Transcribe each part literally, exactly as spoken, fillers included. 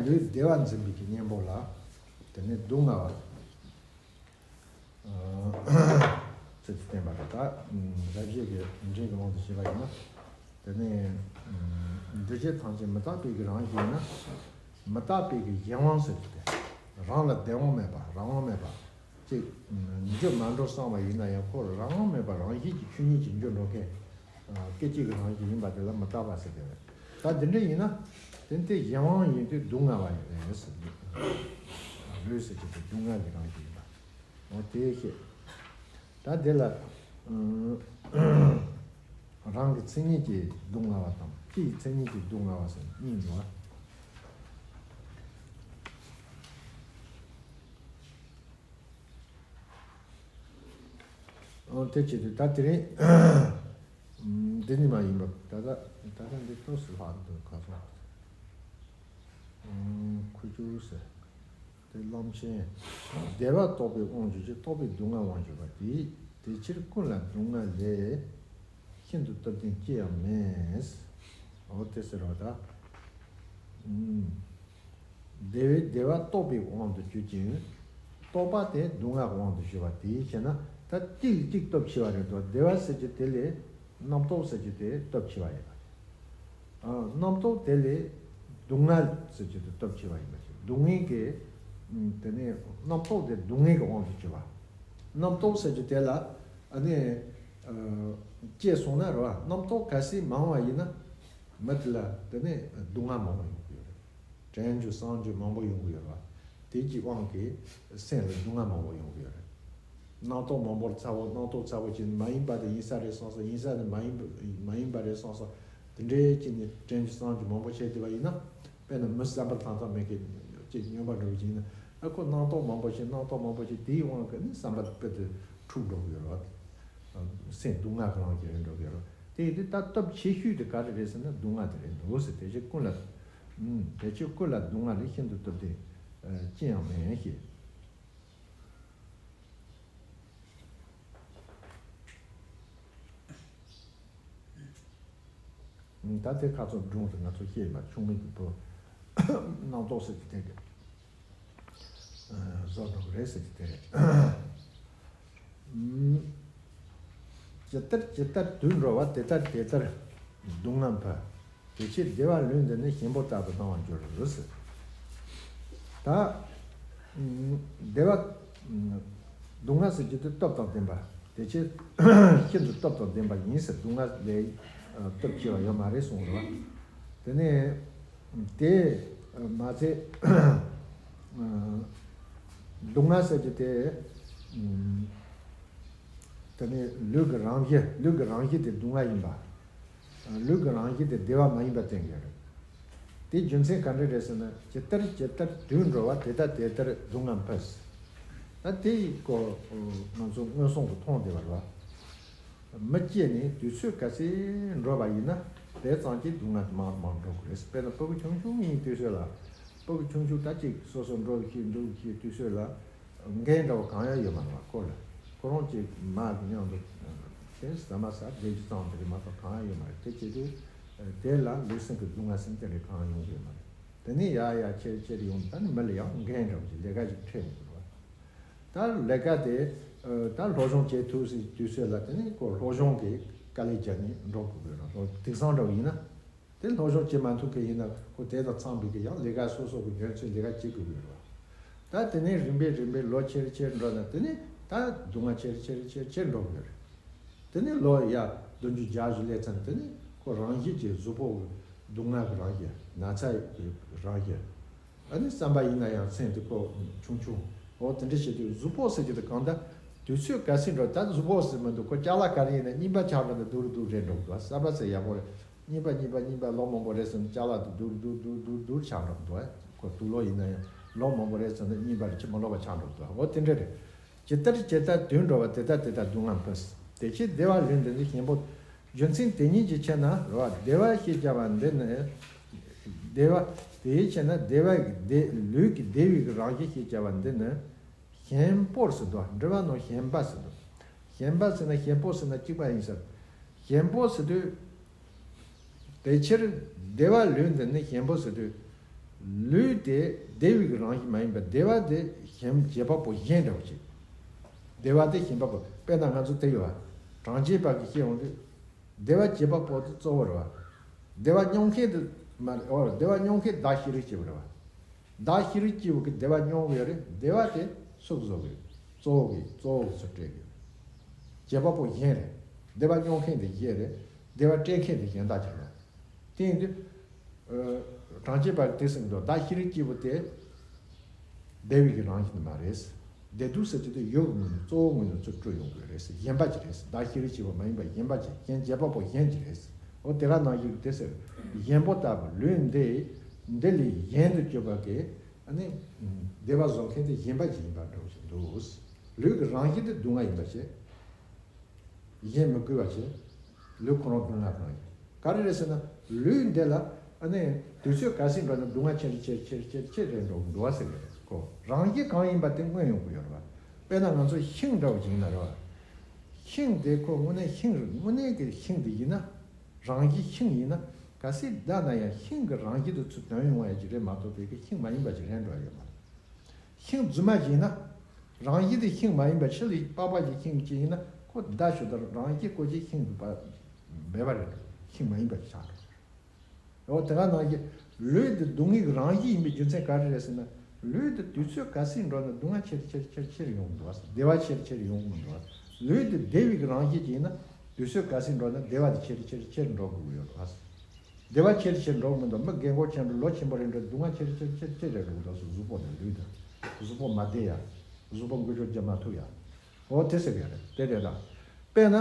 ལུས་བདེ་བ་འཛིན་པའི་གི་གཉེན་པོ་ལ། དེ་ནས་སྡུག་བསྔལ་བ། ཚུལ་དུ་བསྟན་པ་རེད། ད་རབ་བྱེད་ཀྱི་འགྲེལ་གྱི་དབང་དུ་བྱས་པ་ཡིན་ན། དེ་ནས་འདུ་བྱེད་ཐམས་ཅད་མི་རྟག་པའི་གི་རང་བཞིན་ཡིན་ན། མི་རྟག་པའི་གི་གཞན་དབང་ཟེར་གྱི་དེ། རང་ལ་བདེན་དབང་མེད་པ། རང་དབང་མེད་པ། ཅིག་འགྱུར་མ་འགྲོ་བསམ་པ་ཡིན་ན་ཡང་ཁོ་རང་དབང་མེད་པ། རང་བཞིན་གྱི་ཆོས་ཉིད་ཀྱིས་འགྱུར་འགྲོ་མཁན། སྐད་ཅིག་གི་རང་བཞིན་ཡིན་པ་དེ་ལ་མི་རྟག་པ་ཟེར་གྱི་རེད། ད་འདི་འདྲ་ཡིན་ན། དེ་དེ་གཞན་དབང་ཡིན་དུས་སྡུག་བསྔལ་བ་ཡིན་ཟེར། ལུས་ཟེར་གྱི་དེ་སྡུག་བསྔལ་གྱི་རང་བཞིན་ཡིན་པ། འོ་དེ་བཤད། ད་དེ་ལ་རང་གི་མཚན་ཉིད་ཀྱིས་སྡུག་བསྔལ་བ་དང་། སྤྱི་ཡི་མཚན་ཉིད་ཀྱིས་སྡུག་བསྔལ་བ་ཟེར་གཉིས་འདུག་བ། འོ་དེ་བྱེད་དུས་ད་དེ་རིང་འདི་ནི་མ་ཡིན་པ། ད་ལྟ་ད་ལྟ་འདི་ཏོག་ཙམ་ལྷག་འདུག་ག་སོང་། ཁུ་བྱུག་ཟེར། དེ་རློམ་ཆེན། བདེ་བ་རྟོགས་པའི་དབང་བརྗོད་ཀྱི། རྟོགས་པའི་སྡུག་བསྔལ་དབང་བརྗོད་པ་དེས། དེ་ཕྱིར་ཀུན་ལ་སྡུག་བསྔལ་ལས། ཤིན་ཏུ་སྟོབས་ལྡན་ཅི་ཡང་མེད། འོ་དེ་ཟེར་བ་ད། ཨུམ། བདེ་བའི་བདེ་བ་རྟོགས་པའི་དབང་དུ་གྱུར་ཅིང་། རྟོགས་པ་དེ་སྡུག་བསྔལ་དབང་དུ་གྱུར་པ་དེས་བྱས་ན། ད་གཅིག་གཅིག་སྟོབས་ཆེ་བ་རེད་དོ། བདེ་བ་ཟེར་རྒྱུ་དེ་ལས་རྣམ་རྟོག་ཟེར་རྒྱུ་དེ་སྟོབས་ཆེ་བ་ཡིན་པ། ཨ། རྣམ་རྟོག་དེ་ལས་སྡུག་བསྔལ་ཟེར་རྒྱུ་དེ་སྟོབས་ཆེ་བ་ཡིན་པ་ཞིག་སྡུག་བསྔལ་གྱི། ཨུམ། དེ་ནས་རྣམ་རྟོག་དེ་སྡུག་བསྔལ་གྱི་དབང་དུ་གྱུར་པ། རྣམ་རྟོག་ཟེར་རྒྱུ་དེ་ལ། ཨ་ནི། ཨ། དཔྱད་སོང་ན་རེད་བ། རྣམ་རྟོག་གལ་སྲིད་མང་བ་ཡིན་ན། མི་དེ་ལ་དེ་ནས་སྡུག་བསྔལ་མང་བ་ཡོང་གི་ཡོད་རེད། དྲན་རྒྱུ་བསམ་རྒྱུ་མང་པོ་ཡོང་གི་ཡོད་རེད་བ། དེ་གི་དབང་གིས་སེམས་ལ་སྡུག་བསྔལ་མང་པོ་ཡོང་གི་ཡོད་རེད། རྣམ་རྟོག་མང་པོར་ཚ་བོ། རྣམ་རྟོག་ཚ་བོ་ཅིག་མ་ཡིན་པ་དེ་ཡིན་ས་རེད་བསམ་སོང་། ཡིན་ས་དེ་མ་ཡིན་པ་མ་ཡིན་པ་རེད་བསམ་སོང་། དེ་འདྲའི་ཅིག་ནས་དྲན་རྒྱུ་བསམ་རྒྱུ་མང་པོ་བྱས་བསྡད་པ་ཡིན་ན། དཔེར་ན་མི་བསམ་པར་ཐང་ཐང་མེད་མཁན་ཅིག་སྨྱོན་པ་འདྲ་བོ་ཅིག་ཡིན་ན། ཨ། ཁོ་རྣམ་རྟོག་མང་པོ་ཞིག་རྣམ་རྟོག་མང་པོ་ཞིག་དེའི་དབང་གིས་ནི་བསམ་པ་དཔེ་དེ་འཁྲུག་འགྲོ་གི་ཡོད་རེད་བ། སེམས་སྡུག་བསྔལ་གྱི་རང་བཞིན་འགྲོ་གི་ཡོད་རེད། དེ་ཡིན་དུས་ད་སྟོབས་ཆེ་ཤོས་དེ་ག་རེ་རེད་ཟེར་ན་སྡུག་བསྔལ་དེ་རེད་འདུག་ཟེར། དེ་ཕྱིར་ཀུན་ལ། ཨུམ། དེ་ཕྱིར་ཀུན་ལ་སྡུག་བསྔལ་ལས། ཤིན་ཏུ་སྟོབས་ལྡན་ཅི་ཡང་མེད་ཞེས། ད་དེ་ཁ་ཚོ་སྒྲུང་དེ་ང་ཚོ་བཤད་ཡིན་པ། ཆུང་མའི་གི་བུ་རྣམ་རྟོག་ཟེར་གྱི་དེ་གི་བཟོ་འགྲོ་གི་རེད་ཟེར་གྱི་དེ་རེད། ཇི་ལྟར་ཇི་ལྟར་དུད་འགྲོ་བ། དེ་ལྟར་དེ་ལྟར་སྡུག་བསྔལ་འཕེལ། དེ་ཕྱིར་བདེ་བ་ལུས་འདི་ནི། གཞན་པོ་ལྟ་བུར་སྣང་བར་འགྱུར་ཟེར། ད་བདེ་བ། སྡུག་བསྔལ་ཟེར་རྒྱུ་དེ་སྟོབས་དང་ལྡན་པ། དེ་ཕྱིར་ཤིན་ཏུ་སྟོབས་དང་ལྡན་པ་ཡིན་ཟེར། སྡུག་བསྔལ་ལས་སྟོབས་ཆེ་བ་ཡོད་མ་རེད་གསུངས་རེད་བ། དེ་ནས་དེ་མ་ཚད་སྡུག་བསྔལ་ཟེར་རྒྱུ་དེ། དེ་ནས་ལུས་ཀྱི་རང་བཞིན། ལུས་ཀྱི་རང་བཞིན་དེ་སྡུག་བསྔལ་ཡིན་པ། ལུས་ཀྱི་རང་བཞིན་དེ་བདེ་བ་མ་ཡིན་པ་བསྟན་གྱི་རེད། དེའི་རྒྱུ་མཚན་ག་འདྲ་རེད་ཟེར་ན། ཇི་ལྟར་ཇི་ལྟར་དུད་འགྲོ་བ། དེ་ལྟར་དེ་ལྟར་སྡུག་བསྔལ་འཕེལ། ད་དེ་ཡི་སྐོར་ང་ཚོ་མངོན་སུམ་དུ་མཐོང་བསྡད་པ་རེད་བ། མི་སྐྱེས་ནས་དུས་ཚོད་ག་ཚོད་འགྲོ་བ་ཡིན་ན་དེ་ཙམ་གྱིས་སྡུག་བསྔལ་དེ་མང་མང་འགྲོ་གི་རེད། དཔེར་ན་ཕྲུ་གུ་ཆུང་ཆུང་ཡིན་དུས་ཚོད་ལ། ཕྲུ་གུ་ཆུང་ཆུང་ད་ཅིག་སོ་སོ་འགྲོ་ཤེས་འདུག་ཤེས་དུས་ཚོད་ལ། འགན་འདྲ་བོ་གང་ཡང་ཡོད་མ་རེད་བ། ཁོ་ལ། ཁོ་རང་གཅིག་མ་གི་མཉམ་དུ་དེ་ཟ་མ་ཟ་བསྡད་རྒྱུ་ཙམ་དེ་རེད་མ་གཏོགས་གང་ཡང་ཡོད་མ་རེད། དེ་བྱེད་དུས་དེ་ལ་ལུས་སེམས་ཀྱི་སྡུག་བསྔལ་ཟེར་དེ་འདྲ་གང་ཡང་ཡོང་གི་ཡོད་མ་རེད། དེ་ནས་ཡར་ཡར་ཆེར་ཆེར་ཡོང་དུས་ད་ནི་མི་ལ་ཡང་འགན་འདྲ་བོ་ཞིག་ལས་ཀ་ཞིག་འཕྲད་ཡོང་གི་རེད་བ། ད་ལས་ཀ་དེ་ད་སློབ་སྦྱོང་བྱེད་ཐུབ་སའི་དུས་ཚོད་ལ་དེ་ནི་ཁོ་སློབ་སྦྱོང་གི་དཀའ་ལས་བརྒྱབ་ནས་འགྲོ་དགོས་ཀྱི་རེད། སློབ་དེང་སང་འདྲ་བོ་ཡིན་ན། དེ་སློབ་སྦྱོང་བྱེད་མ་ཐུབ་མཁན་ཡིན་ན་ཁོ་དེ་དང་འཚམས་པའི་གི་ཡང་ལས་ཀ་སོ་སོ་གི་ཡོན་ཚད་ལས་ཀ་བྱེད་དགོས་ཀྱི་རེད་བ། ད་དེ་ནས་རིམ་པས་རིམ་པས་ལོ་ཆེར་ཆེར་འགྲོ་ན་དེ་ནས་ད་སྡུག་བསྔལ་ཆེར་ཆེར་ཆེར་ཆེར་འགྲོ་གི་རེད། དེ་ནས་ལོ་ཡ་བདུན་ཅུ་བརྒྱད་ཅུ་སླེབས་ཚར་ན་དེ་ནས་ཁོ་རང་བཞིན་གྱིས་གཟུགས་པོ་གི་སྡུག་བསྔལ་གྱི་རང་བཞིན། ན་ཚ་གི་རང་བཞིན། ཨ་ནི་བསམ་པ་ཡིན་ན་ཡང་སེམས་དེ་ཁོ་ཆུང་ཆུང་། འོ་དེ་འདྲ་བྱེད་དུས་གཟུགས་པོ་ཟེར་རྒྱུ་དེ་གང་ལྟར་དུས་ཚོད་ག་ཚོད་འགྲོ། ད་གཟུགས་པོ་ཟེར་མི་འདུག་ཁོ་ཅ་ལག་ག་རེ་ཡིན་ན་རྙིང་པ་ཆགས་འགྲོ་ན་སྡུག་རུ་སྡུག་རུ་རེད་འགྲོ་གི་འདུག་བསམ་པ་ཟེར་ཡག་པོ་རེད། རྙིང་པ་རྙིང་པ་རྙིང་པ་ལོ་མང་པོ་རེད་ཟེར་ན་ཅ་ལག་དེ་སྡུག་རུ་སྡུག་རུ་སྡུག་རུ་སྡུག་རུ་ཆགས་འགྲོ་གི་འདུག་ཁོ་དུག་ལོག་ཡིན་ན་ཡང་ལོ་མང་པོ་རེད་ཟེར་ན་རྙིང་པ་རེད། ཕྱི་མ་ལོག་པ་ཆགས་འགྲོ་གི་འདུག་འོ་དེ་འདྲ་རེད། ཇི་ལྟར་ཇི་ལྟར་དུད་འགྲོ་བ། དེ་ལྟར་དེ་ལྟར་སྡུག་བསྔལ་འཕེལ། དེ་ཕྱིར་བདེ་བ་ལུས་འདི་ནི། གཞན་པོ། རྒྱུ་མཚན་དེ་ཉིད་ཀྱི་ཕྱིར་ན་རེད་བ། བདེ་བ་ཞེས་བྱ་བ་འདི་ནི། བདེ་བ། དེའི་ཕྱིར་ན་བདེ་བ་གི་བདེ། ལུས་ཀྱི་བདེ་བའི་གི་རང་བཞིན་ཞེས་བྱ་བ་འདི་ནི། གཞན་པོར་ཟེར་དུས་འགྲོ་བ་ནང་གཞན་པ་ཟེར་དུས། གཞན་པ་ཟེར་ན་གཞན་པོ་ཟེར་ན་གཅིག་པ་ཡིན་ཟེར། གཞན་པོ་ཟེར་དུས། དེ་ཕྱིར་བདེ་བ་ལུས་འདི་ནི། གཞན་པོ་ཟེར་དུས། ལུས་དེ་བདེ་བའི་གི་རང་བཞིན་མ་ཡིན་པར་བདེ་བ་དེ་གཞན་བྱེད་པ་པོ་གཞན་འདྲ་བོ་ཅིག་བདེ་བ་དེ་གཞན་པ་པོ། དཔེར་ན་ང་ཚོ་དེ་ཡོད་བ། གྲངས་ཅན་པ་གི་སྐྱེ་འོང་དུས། བདེ་བ་བྱེད་པ་པོ་དེ་གཙོ་བོ་རེད་བ། བདེ་བ་མྱོང་མཁན་དེ་མ་རེད། འོ་བདེ་བ་མྱོང་མཁན་བདག་ཤེས་རིག་སྐྱེས་བུ་རེད་བ། བདག་ཤེས་རིག་སྐྱེས་བུ་གི་བདེ་བ་མྱོང་གི་ཡོད་རེད། བདེ་བ་དེ་སུ་གིས་བཟོ་གི་ཡོད། གཙོ་བོ་གིས་གཙོ་བོ་གིས་སུ་སྤྲད་གི་ཡོད། བྱེད་པ་པོ་གཞན་རེད། བདེ་བ་མྱོང་མཁན་དེ་གཞན་རེད། བདེ་བ་སྤྲད་མཁན་དེ་གཞན་དག་ཅིག་རེད། དེ་ཡིན་དུས། ཨ། གྲངས་ཅན་པ་དེ་ཟེར་གི་འདུག་བདག་ཤེས་རིག་སྐྱེས་བུ་དེ་བདེ་བའི་གི་རང་བཞིན་མ་རེད། བདེ་སྡུག་ཟེར་གྱི་དེ་ཡུལ་གྱི་ངོས་ནས་གཙོ་བོ་ངོས་ནས་ཚུར་སྤྲོད་ཡོང་གི་རེད། གཞན་པ་ཅིག་རེད། བདག་ཤེས་རིག་སྐྱེས་བུ་མ་ཡིན་པ་གཞན་པ་ཅིག་གཞན་བྱེད་པ་པོ་གཞན་ཅིག་རེད། འོ་དེ་ག་ནང་བཞིན་དེ་ཟེར། གཞན་པོ་ལྟ་བུ་ལུས་འདི་འདི་ལས་གཞན་དུ་གྱུར་པ་གི་ཨ་ནི་བདེ་བ་བཟོ་མཁན་དེ་གཞན་པ་ཅིག་ཡིན་པ་འདྲ་བོ་ཞིག་འདུག་ལུས་ཀྱི་རང་བཞིན་དེ་སྡུག་བསྔལ་ཡིན་པ་བྱས། གཞན་མི་དགོས་པ་བྱས། ལུས་ཁོ་རང་སྡུག་བསྔལ་རང་ཡིན། ག་རེ་རེད་ཟེར་ན། ལུས་འདི་ལ་ཨ་ནི་དུས་ཚོད་ག་ཚོད་འགྲོ་ན་སྡུག་བསྔལ་ཆེ་རུ་ཆེ་རུ་ཆེ་རུ་ཆེ་རུ་ཆེ་རུ་འགྲོ་གི་འདུག་བ་ཟེར་གི་རེད་ཁོ། རང་བཞིན་གང་ཡིན་པ་དེ་མངོན་ཡོང་གི་ཡོད་རེད་བ། དཔེར་ན་ང་ཚོ་ཤིང་འདྲ་བོ་ཞིག་ཡིན་ན་རེད་བ། ཤིང་དེ་ཁོ་དངོས་གནས་ཤིང་རེད། དངོས་གནས་ཀྱི་ཤིང་དེ་ཡིན་ན། རང་བཞིན་ཤིང་ཡིན་ན། གལ་སྲིད་བདག་ན་ཡང་ཤིང་གི་རང་བཞིན་དུ་ཚུར་དོན་ཡོང་བ་ཡ་ཅིག་རེད་མ་གཏོགས་པའི་གི་ཤིང་མ་ཡིན་པ་ཅིག་རེད་འགྲོ་ཡོད་མ་རེད། ཤིང་རྫུན་མ་ཞིག་ཡིན་ན། རང་བཞིན་དེ་ཤིང་མ་ཡིན་པ་ཕྱི་ལ་པགས་པ་ཞིག་ཤིང་ཅིག་ཡིན་ན་ཁོ་བརྡ་ཞུ་ལྟར་རང་བཞིན་ཀོ་ཅིག་ཤིང་དུ་མེད་པ་རེད། ཤིང་མ་ཡིན་པ་ཞིག་ཆགས་འགྲོ། འོ་དེ་ག་ནང་བཞིན་ལུས་དེ་སྡུག་བསྔལ་གྱི་རང་བཞིན་ཡིན་པའི་རྒྱུ་མཚན་ག་རེ་རེད་ཟེར་ན། ལུས་དེ་དུས་ཚོད་ག་ཚོད་འགྲོ་ན་སྡུག་བསྔལ་ཆེ་རུ་ཆེ་རུ་ཆེ་རུ་ཆེ་རུ་ཡོང་གི་འདུག་བ། བདེ་བ་ཆེ་རུ་ཆེ་རུ་ཡོང་གི་མི་འདུག་བ། ལུས་དེ་བདེ་བའི་གི་རང་བཞིན་ཅིག་ཡིན་ན་དུས་ཚོད་ག་ཚོད་འགྲོ་ན་བདེ་བ་དེ་ཆེ་རུ་ཆེ་རུ་ཆེ་རུ་འགྲོ་དགོས་ཀྱི་ཡོད་རེད་བ། བདེ་བ་ཆེ་རུ་ཆེ་རུ་འགྲོ་གི་མི་འདུག་མི་རྒན་གོག་ཆེན་པོ་ལོ་ཆེན་པོ་རེ་འགྲོ་སྡུག་བསྔལ་ཆེ་རུ་ཆེ་རུ་ཆེ་རུ་ཆེ་རུ་འགྲོ་གི་འདུག་སོ། གཟུགས་པོ་དང་ལུས་དང་། གཟུགས་པོ་མ་བདེ་ཡ། གཟུགས་པོ་འགུལ་སྐྱོད་རྒྱག་མ་ཐུབ་ཡ། འོ་དེ་ཟེར་གི་རེད། དེ་རེད་ད། དཔེར་ན།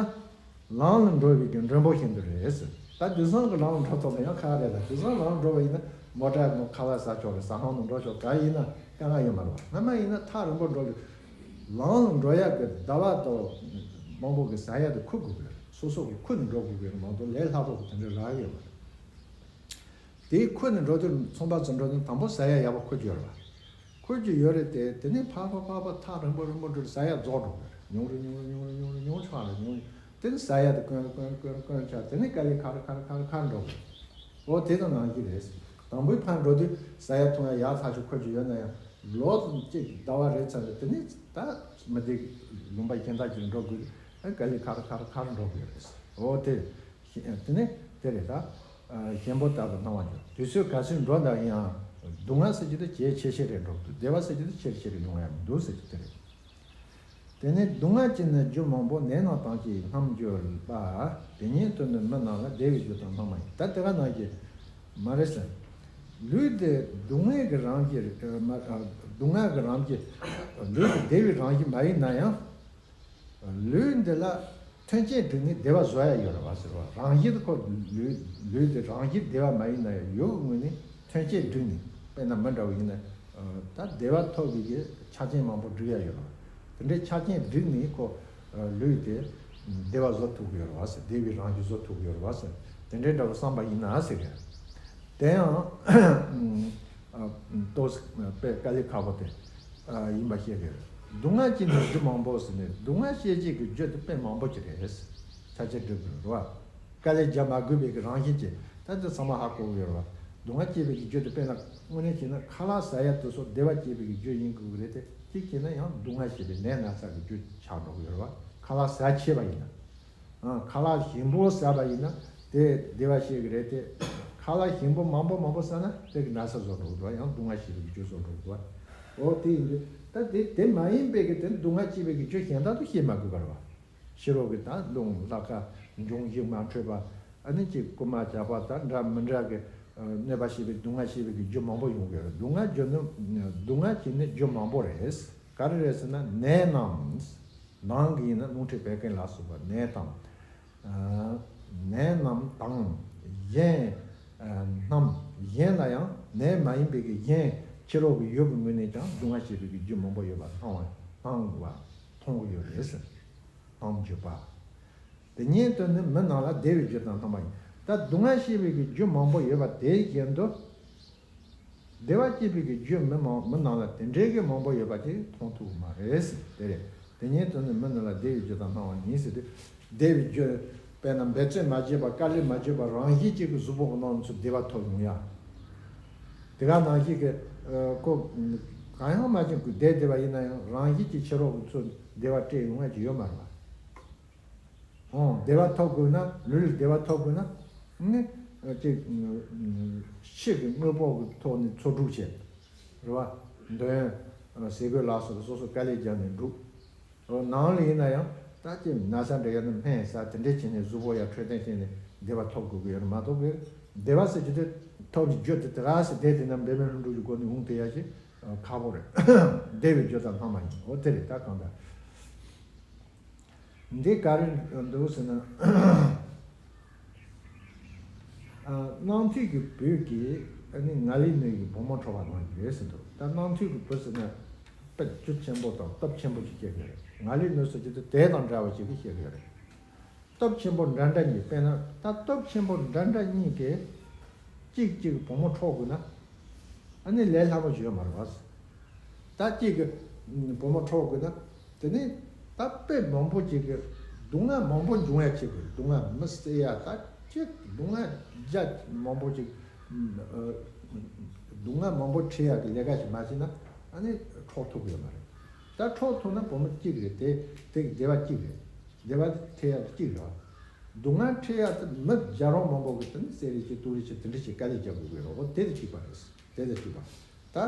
ལམ་ལ་འགྲོ་བའི་གི་མགྲོན་པོ་བཞིན་དུ་རེད་ཟེར། ད་དུས་སང་གི་ལམ་ལ་འགྲོ་ཐུབ་ན་ཡང་ཁག་རེད་ད། དུས་སང་ལམ་ལ་འགྲོ་བ་ཡིན་ན་མོ་ཊ་ངོ་ཁ་ལག་ཟ་ཆོག་རེད། ཟ་ཁང་དུ་འགྲོ་ཆོག་ག་ཡིན་ན་དཀའ་ངལ་ཡོད་མ་རེད་བ། སྔ་མ་ཡིན་ན་ཐག་རིང་པོ་འགྲོ་ལ། ལམ་ལ་འགྲོ་ཡག་གི་ཟླ་བ་དང་མང་པོ་གི་ཟ་ཡག་དེ་ཁུར་དགོས་གི་རེད། སོ་སོ་གི་ཁུར་ནས་འགྲོ་དགོས་གི་རེད་མ་གཏོགས་ལས་སླ་པོ་གི་དེ་འདྲ་རག་ཡོད་མ་རེད། དེའི་ཁུར་ནས་འགྲོ་དུས་ཚོང་པ་ཚོ་འགྲོ་དུས་དང་པོ་ཟ་ཡག་ཡག་པོ་ཁུར་རྒྱུ་ཡོད་རེད་བ། ཁུར་རྒྱུ་ཡོད་རེད་དེ། དེ་ནས་ཕར་ཕར་ཕར་ཕར་ཐག་རིང་པོ་རིང་པོ་འགྲོ་ཟ་ཡག་རྫོགས་འགྲོ་གི་རེད། ཉུང་རུ་ཉུང་རུ་ཉུང་རུ་ཉུང་རུ་ཉུང་རུ་ཆགས་རེད། ཉུང་རུ། དེ་ནས་ཟ་ཡག་དེ་དཀོན་དཀོན་དཀོན་དཀོན་ཆགས། དེ་ནས་དཀའ་ལས་ཁག་རུ་ཁག་རུ་ཁག་རུ་ཁག་རུ་འགྲོ་གི་རེད། འོ་དེ་དང་ནང་བཞིན་རེད། དང་པོའི་ཕར་འགྲོ་དུས་ཟ་ཡག་འཐུང་ཡག་ཡག་ཐག་ཆོད་ཁུར་རྒྱུ་ཡོད་ན་ཡང་ལོ་གཅིག་ཟླ་བ་རེ་ཚར་ནས་དེ་ནས་ད་མི་བདེ་ལུང་པ་གཞན་དག་ཅིག་འགྲོ་དགོས་དུས་དཀའ་ལས་ཁག་རུ་ཁག་རུ་ཁག་རུ་འགྲོ་གི་རེད། འོ་དེ། དེ་ནས་དེ་རེད་ད། གཞན་པོ་ལྟ་བུ་སྣང་བ་འགྱུར། དུས་ཚོད་ག་ཚོད་འགྲོ་ན་ཡང་སྡུག་བསྔལ་ཟེར་གྱི་དེ་ཇེ་ཆེ་ཆེ་རེད་འགྲོ་གི་འདུག་བདེ་བ་ཟེར་གྱི་དེ་ཆེ་རུ་ཆེ་རུ་ཡོང་ཡག་མི་འདུག་ཟེར་གྱི་དེ་རེད། དེ་ནས་སྡུག་བསྔལ་གྱི་ནི་རྒྱུ་མང་པོ། ནད་རྣམས་དང་བཅས་རྣམ་འགྱུར་བ། དེ་ཉིད་དུ་ནི་མི་སྣང་ལ། བདེ་བའི་རྒྱུ་དང་སྣང་བ་ཡིན། ད་དེ་ག་ནང་བཞིན་མ་རེད་ཟེར། ལུས་དེ་སྡུག་བསྔལ་གྱི་རང་བཞིན་རེད། མ། སྡུག་བསྔལ་གྱི་རང་བཞིན། ལུས་དེ་བདེ་བའི་རང་བཞིན་མ་ཡིན་ན་ཡང་། ལུས་འདི་ལ་མཐུན་རྐྱེན་བསྒྲིགས་ནས་བདེ་བ་བཟོ་ཡ་ཡོད་རེད་བ་ཟེར་བ། རང་བཞིན་ཁོ་ལུས། ལུས་འདི་རང་བཞིན་བདེ་བ་མ་ཡིན་ན་ཡང་ཡུལ་གྱི་ངོས་ནས་མཐུན་རྐྱེན་བསྒྲིགས་ནས། དཔེར་ན་མི་འདྲ་བ་ཡིན་ན། ད་བདེ་བ་ཐོབ་པའི་གི་ཆ་རྐྱེན་མང་པོ་བསྒྲིགས་ཡ་ཡོད་རེད་བ། དེ་འདྲའི་ཆ་རྐྱེན་བསྒྲིགས་ནས་ཁོ་ལུས་དེ་བདེ་བ་བཟོ་ཐུབ་ཀྱི་ཡོད་རེད་བ་ཟེར། བདེ་བའི་རང་བཞིན་བཟོ་ཐུབ་ཀྱི་ཡོད་རེད་བ་ཟེར། དེ་འདྲའི་འདྲ་བོ་བསམ་པ་ཡིན་ན་ཟེར་གི། དེ་ཡང་ཏོག་ཙམ་དཔེ་དཀའ་ལས་ཁག་པོ་དེ་ཡིན་པ་བཤད་ཀྱི་རེད། སྡུག་བསྔལ་གྱི་ནི་རྒྱུ་མང་པོ་ཟེར་ནས། སྡུག་བསྔལ་སྐྱེད་བྱེད་ཀྱི་རྒྱུ་དེ་དཔེ་མང་པོ་ཅིག་རེད། ཆ་ཆ་སྒྲིག་དགོས་རེད་བ། དཀའ་ལས་རྒྱག་མ་དགོས་པའི་གི་རང་བཞིན་གྱིས་ད་དེ་ཚང་མ་ཧ་གོ་གི་ཡོད་རེད་བ། སྡུག་བསྔལ་སྐྱེད་པའི་གི་རྒྱུ་དེ་དཔེར་ན་དངོས་གནས་བྱས་ན་ཁ་ལག་ཟ་ཡ་དེ་ཚོ་བདེ་བ་སྐྱེད་པའི་གི་རྒྱུ་ཡིན་དགོས་ཀྱི་རེད་དེ། གཅིག་བྱས་ན་ཡང་སྡུག་བསྔལ་སྐྱེད་པའི་ནད་ན་ཚ་གི་རྒྱུ་ཆགས་འགྲོ་གི་ཡོད་རེད་བ། ཁ་ལག་ཟ་ཆེ་བ་ཡིན་ན། ཨ། ཁ་ལག་ཞིམ་པོ་ཟ་བ་ཡིན་ན་དེ་བདེ་བ་སྐྱེད་ཀྱི་རེད་དེ། ཁ་ལག་ཞིམ་པོ་མང་པོ་མང་པོ་ཟ་ན་དེ་གི་ན་ཚ་བཟོ་འགྲོ་གི་འདུག་ཡང་སྡུག་བསྔལ་སྐྱེད་པའི་གི་རྒྱུ་བཟོ་འགྲོ་གི་འདུག་འོ་དེ་ཡིན་དུས་ད་དེ་དེ་མ་ཡིན་པའི་གི་དེ་སྡུག་བསྔལ་སྐྱེད་པའི་གི་རྒྱུ་གཞན་དག་ཏུ་བཤད་མ་དགོས་པ་རེད་བ། ཕྱི་རོལ་གྱི་ད་རླུང་ལྷགས་ཁ་འབྱུང་བཞི་མ་འཕྲོད་པ། ཨ་ནི་ཅིག་རྐུན་མ་ཇག་པ་ད་འདྲ་མི་འདྲ་གི་གནོད་པ་བྱེད་པའི་སྡུག་བསྔལ་སྐྱེད་པའི་གི་རྒྱུ་མང་པོ་ཡོང་གི་རེད། སྡུག་བསྔལ་རྒྱུ་ནི། སྡུག་བསྔལ་གྱི་ནི་རྒྱུ་མང་པོ་རེད། ག་རེ་རེད་ཟེར་ན་ནད་རྣམས། ནང་གི་ཡིན་ན་རླུང་མཁྲིས་བད་ཀན་ལ་སོགས་པ་ནད་དང་། ནད་རྣམས་དང་། གཞན། རྣམས། གཞན་ལ་ཡང་ནད་མ་ཡིན་པའི་གི་གཞན་ཕྱི་རོལ་གྱི་ཡུལ་གྱི་ངོས་ནས་ཀྱང་སྡུག་བསྔལ་སྐྱེད་པའི་གི་རྒྱུ་མང་པོ་ཡོད་པ་སྣང་བ། སྣང་བ། མཐོང་གི་ཡོད་རེད་ཟེར། སྣང་འཇུག་པ། དེ་ཉིད་དུ་ནི་མི་སྣང་ལ། བདེ་བའི་རྒྱུ་དང་སྣང་བ་ཡིན། ད་སྡུག་བསྔལ་སྐྱེད་པའི་གི་རྒྱུ་མང་པོ་ཡོད་པ་དེ་བཞིན་དུ། བདེ་བ་སྐྱེད་པའི་གི་རྒྱུ་མི་མང་མི་སྣང་ལ་དེ་འདྲའི་གི་མང་པོ་ཡོད་པ་ཅིག་མཐོང་ཐུབ་ཀྱི་མ་རེད་ཟེར། དེ་རེད། དེ་ཉིད་དུ་ནི་མི་སྣང་ལ། བདེ་བའི་རྒྱུ་དང་སྣང་བ་ཡིན་ཟེར་དུས། བདེ་བའི་རྒྱུ། དཔེར་ན་འབད་རྩོལ་མ་བྱས་པ་དཀའ་ལས་མ་བྱས་པ་རང་བཞིན་གྱིས་གི་གཟུགས་པོ་གི་ནང་ཚུར་བདེ་བ་ཐོབ་ཡོང་ཡ། དེ་ག་ནང་བཞིན་གྱི་ཁོ་གང་ཡང་མ་བྱུང་གི་བསྡད་བསྡད་པ་ཡིན་ན་ཡང་རང་བཞིན་གྱི་ཕྱི་རོལ་གྱི་ཚུར་བདེ་བ་སྤྲད་ཡོང་ཡ་ཅིག་ཡོད་མ་རེད་པ། ཨོ་བདེ་བ་ཐོབ་དགོས་ན་ལུས་ལ་བདེ་བ་ཐོབ་དགོས་ན་ནི་ཅིག་ཕྱི་གི་དངོས་པོ་གི་ཐོག་ནས་འཚོ་སྒྲུབ་བྱེད། རེད་བ། འདོད་ཡོན་ཟས་གོས་ལ་སོགས་པ་སོ་སོ་དཀའ་ལས་བརྒྱབ་ནས་སྒྲུབ། ནང་ལ་ཡིན་ན་ཡང་ད་ཅི་ན་ཚ་འདྲ་ཡོད་ན་སྨན་ཟ་དེ་འདྲས་བྱས་ནས་གཟུགས་པོ་ཡང་འཕྲོད་བསྟེན་བྱས་ནས་བདེ་བ་ཐོབ་དགོས་ཀྱི་ཡོད་རེད་མ་གཏོགས་པའི་བདེ་བ་ཟེར་རྒྱུ་དེ་ཐོབ་རྒྱུ་དེ་དེ་ག་ཟེར་བསྡད་དེ་ན་འབད་མེད་ལྷུན་གྲུབ་ཀྱི་སྒོ་ནས་འོང་དེ་ཡ་ཞིག་ཁག་པོ་རེད། བདེ་བའི་རྒྱུ་དང་ལྷག་མ་ཡིན། འོ་དེ་རེད། ད་གང་ལྟར་འདི་ག་རེ་འདུག་ཟེར་ན། ཨ། རྣམ་ཐོས་ཀྱི་བུ་གིས་ཨ་ནི་ང་ལས་ནུ་ཡི་བུ་མོ་ཁྲོ་བ་གནང་གི་རེད་ཟེར་འདུག་ད་རྣམ་ཐོས་ཀྱི་བུ་ཟེར་ན་དཔེ་རྒྱུ་ཆེན་པོ་དང་སྟོབས་ཆེན་པོ་ཞིག་བཤད་ཀྱི་རེད། ང་ལས་ནུ་ཟེར་རྒྱུ་དེ་དེ་དང་འདྲ་བ་ཞིག་གིས་བཤད་ཀྱི་རེད། སྟོབས་ཆེན་པོ་འདྲ་འདྲ་གཉིས། དཔེར་ན་ད་སྟོབས་ཆེན་པོ་འདྲ་འདྲ་གཉིས་ཀྱིས་གཅིག་གཅིག་བུ་མོ་འཕྲོག་དགོས་ན་ཨ་ནི་ལས་སླ་པོ་ཞིག་ཡོད་མ་རེད་བ། ད་གཅིག་གི་བུ་མོ་འཕྲོག་དགོས་ན། དེ་ནས་ད་དཔེ་མང་པོ་ཅིག་གི་སྡུག་བསྔལ་མང་པོ་འབྱུང་ཡ་བྱེད་དགོས། སྡུག་བསྔལ་མི་བསད་ཡ་ད་ཅི་སྡུག་བསྔལ་རྒྱ་མང་པོ་ཅིག་ཨ། སྡུག་བསྔལ་མང་པོ་འཕྲད་ཡ་གི་ལས་ཀ་ཞིག་མ་བྱས་ན་ཨ་ནི་འཕྲོག་ཐུབ་ཀྱི་ཡོད་མ་རེད། ད་འཕྲོག་ཐུབ་ན་བུ་མོ་གཅིག་རེད། དེ་དེ་གི་བདེ་བ་གཅིག་རེད། བདེ་བ་འཕྲད་ཡ་གཅིག་རེད་བ། སྡུག་བསྔལ་འཕྲད་ཡ་དེ་མི་བརྒྱ་རོང་མང་པོ་གི་དེ་ནི་བསད་རེས་བྱེད་གཏོར་རེས་བྱེད་དེ་འདྲ་ཞིག་དཀའ་ལས་རྒྱག་དགོས་ཀྱི་རེད། འོ་དེ་དེ་གཅིག་པ་རེད། དེ་དེ་གཅིག་པ། ད་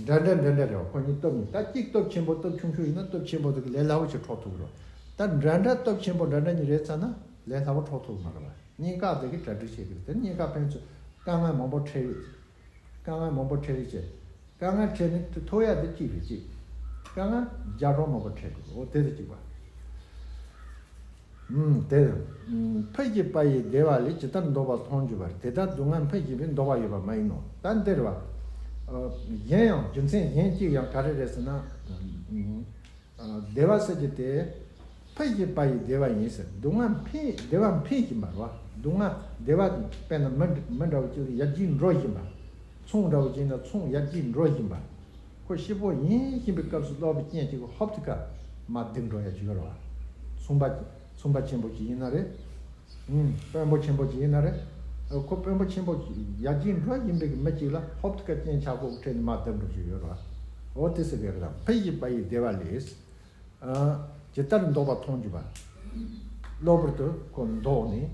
འདྲ་འདྲ་འདྲ་འདྲ་རེད་བ། ཁོ་གཉིས་སྟོབས་གཉིས། ད་གཅིག་སྟོབས་ཆེན་པོ་སྟོབས་ཆུང་ཆུང་ཡིན་ན་སྟོབས་ཆེན་པོ་དེ་གི་ལས་སླ་བོ་ཞིག་འཕྲོག་ཐུབ་ཀྱི་རེད། ད་འདྲ་འདྲ་སྟོབས་ཆེན་པོ་འདྲ་འདྲ་གཉིས་རེད་ཚར་ན་ལས་སླ་བོ་འཕྲོག་ཐུབ་ཀྱི་མ་རེད་བ། གཉིས་ཀ་དེ་གི་གྲ་སྒྲིག་བྱེད་ཀྱི་རེད། དེ་གཉིས་ཀ་ཕན་ཚུན་དཀའ་ངལ་མང་པོ་འཕྲད་ཡོད། དཀའ་ངལ་མང་པོ་འཕྲད་རེས་བྱས། དཀའ་ངལ་འཕྲད་ནས་དེ་ཐོབ་ཡ་དེ་གཅིག་རེད་གཅིག་དཀའ་ངལ་བརྒྱ་སྟོང་མང་པོ་འཕྲད་དགོས། འོ་དེ་དེ་གཅིག་པ། ཨུམ། དེ། ཨུམ། ཕས་བཞེད་པ་ཡི་བདེ་བ་ལས་ཇི་ལྟར་འདོགས་པ་མཐོང་གྱུར་པ། དེ་ལྟར་སྡུག་བསྔལ་ཕས་བཞེད་པས་འདོགས་པ་ཡོད་པ་མ་ཡིན་ནོ། ད་འདིར་བ། ཨ། གཞན་ཡང་རྒྱུ་མཚན་གཞན་གཅིག་ཡང་ག་རེ་རེད་ཟེར་ན། ཨུམ། ཨ། བདེ་བ་ཟེར་རྒྱུ་དེ་ཕས་བཞེད་པ་ཡི་བདེ་བ་ཡིན་ཟེར། སྡུག་བསྔལ་འཕེན། བདེ་བ་འཕེན་བཞིན་པ་རེད་བ། སྡུག་བསྔལ་བདེ་བ་དཔེར་ན་མི་མི་འདྲ་བོ་ཅིག་ལ་ཡར་རྒྱས་འགྲོ་བཞིན་པ། ཚོང་འདྲ་བོ་ཅིག་ན་ཚོང་ཡར་རྒྱས་འགྲོ་བཞིན་པ། ཁོ་སྐྱིད་པོ་ཡིན་བཞིན་པའི་སྐབས་སུ་སློབ་དཔོན་སྤྱན་གཅིག་གིས་ཧོབ་ཏེ་ཁ་མར་ལྡིང་འགྲོ་ཡ་ཅིག་ཡོད་རེད་བ། ཚོང་པ་ཚོང་པ་ཆེན་པོ་ཅིག་ཡིན་ན་རེད། ཨུམ། དཔོན་པོ་ཆེན་པོ་ཅིག་ཡིན་ན་རེད། ཨ། ཁོ་དཔོན་པོ་ཆེན་པོ་ཅིག་ཡར་རྒྱས་འགྲོ་བཞིན་པའི་མི་ཅིག་ལ་ཧོབ་ཏེ་ཁ་སྤྱན་ཆབ་ཁུག་ཁྲིད་ནས་མར་ལྡིང་འགྲོ་ཅིག་ཡོད་རེད་བ། འོ་དེ་ཟེར་གི་རེད། ད་ཕས་བཞེད་པ་ཡི་བདེ་བ་ལས། ཨ། ཇི་ལྟར་འདོགས་པ་མཐོང་གྱུར་པ། གློ་བུར་དུ་ཁོ་འདོགས་ནས་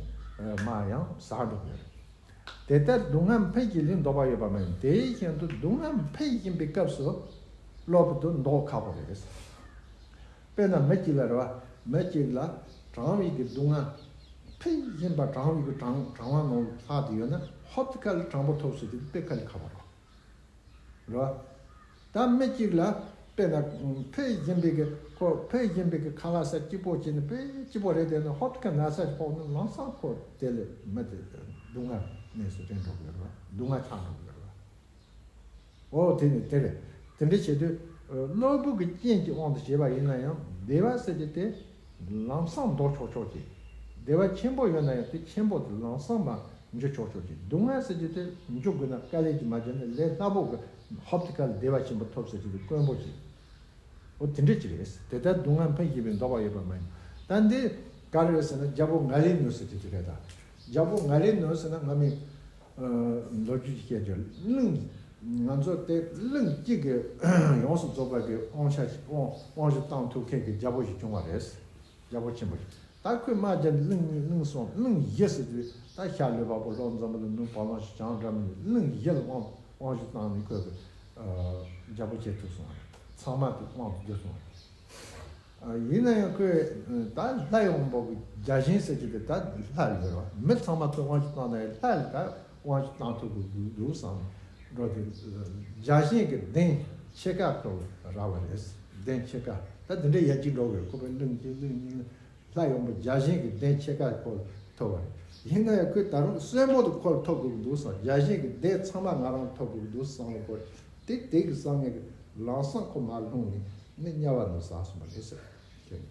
མར་ཡང་ཟག་འགྲོ་གི་རེད། དེ་ལྟར་སྡུག་བསྔལ་ཕས་བཞེད་ལས་འདོགས་པ་ཡོད་པ་མ་ཡིན། དེ་བཞིན་དུ་སྡུག་བསྔལ་འཕེན་བཞིན་པའི་སྐབས་སུ་གློ་བུར་དུ་འདོགས་ཁག་པོ་རེད། དཔེར་ན་མི་གཅིག་ལ་རེད་བ། མི་གཅིག་ལ་གྲང་བའི་གི་སྡུག་བསྔལ་འཕེན་བཞིན་པ། གྲང་བའི་གི་གྲང་གྲང་བ་ནང་ལྷག་བསྡད་ཡོད་ན་ཧོབ་ཏེ་ཁ་ལ་གྲང་པོ་ཐོབ་ཟེར་དུས་དཔེ་དཀའ་ལས་ཁག་པོ་རེད། རེད་བ། ད་མི་གཅིག་ལ་དཔེར་ན་འཕེན་བཞིན་པའི་གི་ཁོ་འཕེན་བཞིན་པའི་གི་ཁ་ལག་ཟ་སྐྱིད་པོ་བྱས་ནས་དཔེ་སྐྱིད་པོ་རེད་དེ་ནི་ཧོབ་ཏེ་ཁ་ན་ཚ་ཞིག་ཕོག་ན་ལམ་སང་ཁོ་དེ་ལས་མི་དེ་སྡུག་བསྔལ་གནས་སུ་རེད་འགྲོ་གི་རེད་བ། སྡུག་བསྔལ་ཆགས་འགྲོ་གི་རེད་བ། འོ་དེ་ནི་དེ་རེད། དེ་འདྲ་བྱེད་དུས་གློ་བུར་གྱི་རྐྱེན་གྱི་དབང་དུ་བྱས་པ་ཡིན་ན་ཡང་བདེ་བ་ཟེར་རྒྱུ་དེ་ལམ་སང་འདོགས་ཆོག་ཆོག་གི། བདེ་བ་ཆེན་པོ་ཡོད་ན་ཡང་དེ་ཆེན་པོ་དེ་ལམ་སང་མར་འཇུ་ཆོག་ཆོག་གི། སྡུག་བསྔལ་ཟེར་རྒྱུ་དེ་འཇུ་དགོས་ན་དཀའ་ལས་ཀྱིས་མ་འཇུས་ན་ལས་སླ་པོ་གི་ཧོབ་ཏེ་ཁ་ལ་བདེ་བ་ཆེན་པོ་ཐོབ་ཟེར་རྒྱུ་དེ་དཀོན་པོ་ཞིག་འོ་དེ་འདྲ་ཅིག་རེད། དེ་ལྟར་སྡུག་བསྔལ་འཕེན་བཞིན་པས་འདོགས་པ་ཡོད་པ་མ་ཡིན། ད་འདི་ག་རེ་རེད་ཟེར་ན་རྒྱལ་པོ་ང་ལས་ནུ་ཟེར་རྒྱུ་དེ་རེད་ད། རྒྱལ་པོ་ང་ལས་ནུ་ཟེར་ན་ང་མི། ཨ། ལོ་རྒྱུས་ཀྱི་སྐད་ཆ་གླིང་། ང་ཚོ་དེ་གླིང་གཅིག་གི་ཡོངས་སུ་རྫོགས་པ་གི་དབང་ཆ་དབང་དབང་ཞུ་བཏང་ཐུབ་མཁན་གྱི་རྒྱལ་པོ་ཞིག་བྱུང་བ་རེད། རྒྱལ་པོ་ཆེན་པོ་ཞིག་ད་ཁོས་དམག་རྒྱབ་ནས་གླིང་གཉིས་གླིང་གསུམ་གླིང་བཞི་ཟེར་དུས་ད་ཤར་ལུས་འཕགས་པོ་ལྷོ་འཛམ་བུ་གླིང་ནུབ་བ་ལང་སྤྱང་སྦྲ་མི་གླིང་བཞི་ལ་དབང་དབང་ཞུ་བཏང་ནས་ཁོས་ཨ་རྒྱལ་པོ་བྱེད་ཐུབ་སོང་བ་རེད། ཚང་མ་དེ་དབང་དུ་བསྡུས་སོང་བ་རེད། ཨ། ཡིན་ན་ཡང་ཁོས་ད་ལྷ་ཡི་དབང་པོ་གི་བརྒྱ་བྱིན་ཟེར་གྱི་དེ་ད་ལྷ་ལ་ཡོད་རེད་བ། མི་ཚང་མ་ཁོས་དབང་ཞུ་བཏང་ན་ཡང་ལྷ་ལ་ད་དབང་ཞུ་བཏང་ཐུབ་དགོས་འདུག་བསམ་འགྲོ་དེ། བརྒྱ་བྱིན་གྱི་གདན་ཕྱེད་ཀ་ཁོ་རག་པ་རེད། གདན་ཕྱེད་ཀ། ད་དེ་འདྲའི་ཡར་རྒྱས་འགྲོ་གི་རེད། ཁོ་པའི་གླིང་གཅིག་གླིང་གཉིས་ལྷ་ཡི་དབང་པོ་བརྒྱ་བྱིན་གྱི་གདན་ཕྱེད་ཀ་ཁོ་ཐོབ་པ་རེད། ཡིན་ན་ཡང་ཁོས་ད་རུང་གསོན་པོ་དེ་ཁོ་ལ་ཐོབ་དགོས་འདུག་བསམ། བརྒྱ་བྱིན་གྱི་གདན་ཚང་མ་ང་རང་ལ་ཐོབ་དགོས་འདུག་བསམ་ལ་ཁོ་དེ་དེ་གི་བསམ་ངན་གྱི་ལམ་སང་ཁོ་མར་ལྷུང་ནས་ནི་དམྱལ་བ་ནང་ཟགས་སོང་བ་རེད་ཟེར། ཁྱོད་ནི།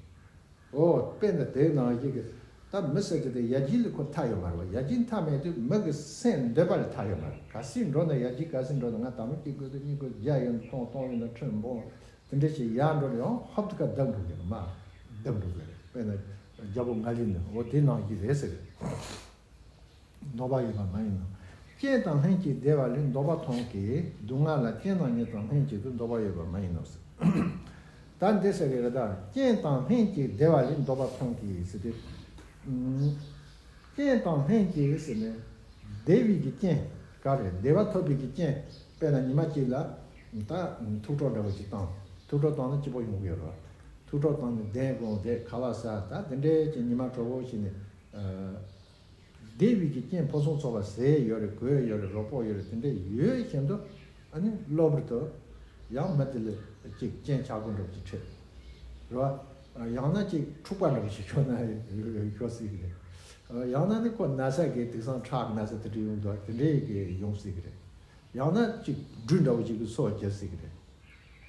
འོ། དཔེར་ན་དེའི་ནང་བཞིན་གྱི་ད་མི་ཟེར་དེ་དེ་ཡར་རྒྱས་ལ་ཁོ་མཐའ་ཡོད་མ་རེད་བ། ཡར་རྒྱས་མཐའ་མེད་དུས་མི་གི་སེམས་འདོད་པ་ལ་མཐའ་ཡོད་མ་རེད། ག་སྲིད་འགྲོ་ན་ཡར་རྒྱས། ག་སྲིད་འགྲོ་ན་ང་དང་པོ་གཅིག་དགོས་དུས་གཉིས་དགོས། བརྒྱ་ཡོད་ན་སྟོང་། སྟོང་ཡོད་ན་ཁྲི་འབུམ། དེ་འདྲ་ཞིག་ཡར་འགྲོ་ན་ཡང་ཧོབ་ཏེ་ཁ་བརྡབ་འགྲོ་གི་རེད། མར་བརྡབ་འགྲོ་གི་རེད། དཔེར་ན་རྒྱལ་པོ་ང་ལས་ནུ་འོ་དེ་ནང་བཞིན་རེད་ཟེར། འདོགས་པ་ཡོད་པ་མ་ཡིན་ནོ། རྐྱེན་དང་ལྷན་ཅིག་བདེ་བ་ལས་འདོད་པ་མཐོང་གི། སྡུག་བསྔལ་ལ་རྐྱེན་དང་ཉེ་དང་ལྷན་ཅིག་ཏུ་འདོད་པ་ཡོད་པ་མ་ཡིན་ནོ། ད་འདི་ཟེར་གི་རེད་ད། རྐྱེན་དང་ལྷན་ཅིག་བདེ་བ་ལས་འདོད་པ་མཐོང་གི་ཟེར་ཏེ། ཨུམ། རྐྱེན་དང་ལྷན་ཅིག་ཟེར་ནས། བདེ་བའི་གི་རྐྱེན་ག་རེ། བདེ་བ་ཐོབ་པའི་གི་རྐྱེན། དཔེར་ན་ཉི་མ་གཅིག་ལ་ད་ཐུགས་སྤྲོ་འདྲ་བོ་ཅིག་བཏང་། ཐུགས་སྤྲོ་བཏང་ན་སྐྱིད་པོ་ཡོང་གི་ཡོད་རེད། ཐུགས་སྤྲོ་བཏང་ནས་གདན་དགོང་བསྡད། ཁ་ལག་ཟ། ད་དེ་འདྲའི་ཅིག་ཉི་མ་དྲོ་པོ་ཞིག་ནས། ཨ། བདེ་བའི་གི་རྐྱེན་ཕུན་སུམ་ཚོགས་པ་ཟས་ཡོད་རེད། གོས་ཡོད་རེད། རོགས་པ་ཡོད་རེད། དེ་འདྲ་ཡོད་བཞིན་དུ། ཨ་ནི་གློ་བུར་དུ་ཡང་མི་དེ་ལ་ཅིག་རྐྱེན་ཆག་སྒོ་འདྲ་བོ་ཅིག་འཕྲད། རེད་བ། ཡང་ན་ཅིག་འཁྲུག་པ་འདྲ་བོ་ཞིག་ཤོར་ན་ཤོར་སྲིད་ཀྱི་རེད། ཡང་ན་ནི་ཁོ་ན་ཚ་གི་དུག་སྲིན་ཁྲག་ན་ཚ་དེ་འདྲ་ཡོང་འདུག་དེ་འདྲའི་གི་ཡོང་སྲིད་ཀྱི་རེད། ཡང་ན་ཅིག་སྦྲུལ་འདྲ་བོ་ཅིག་གིས་སོ་བརྒྱབ་སྲིད་ཀྱི་རེད།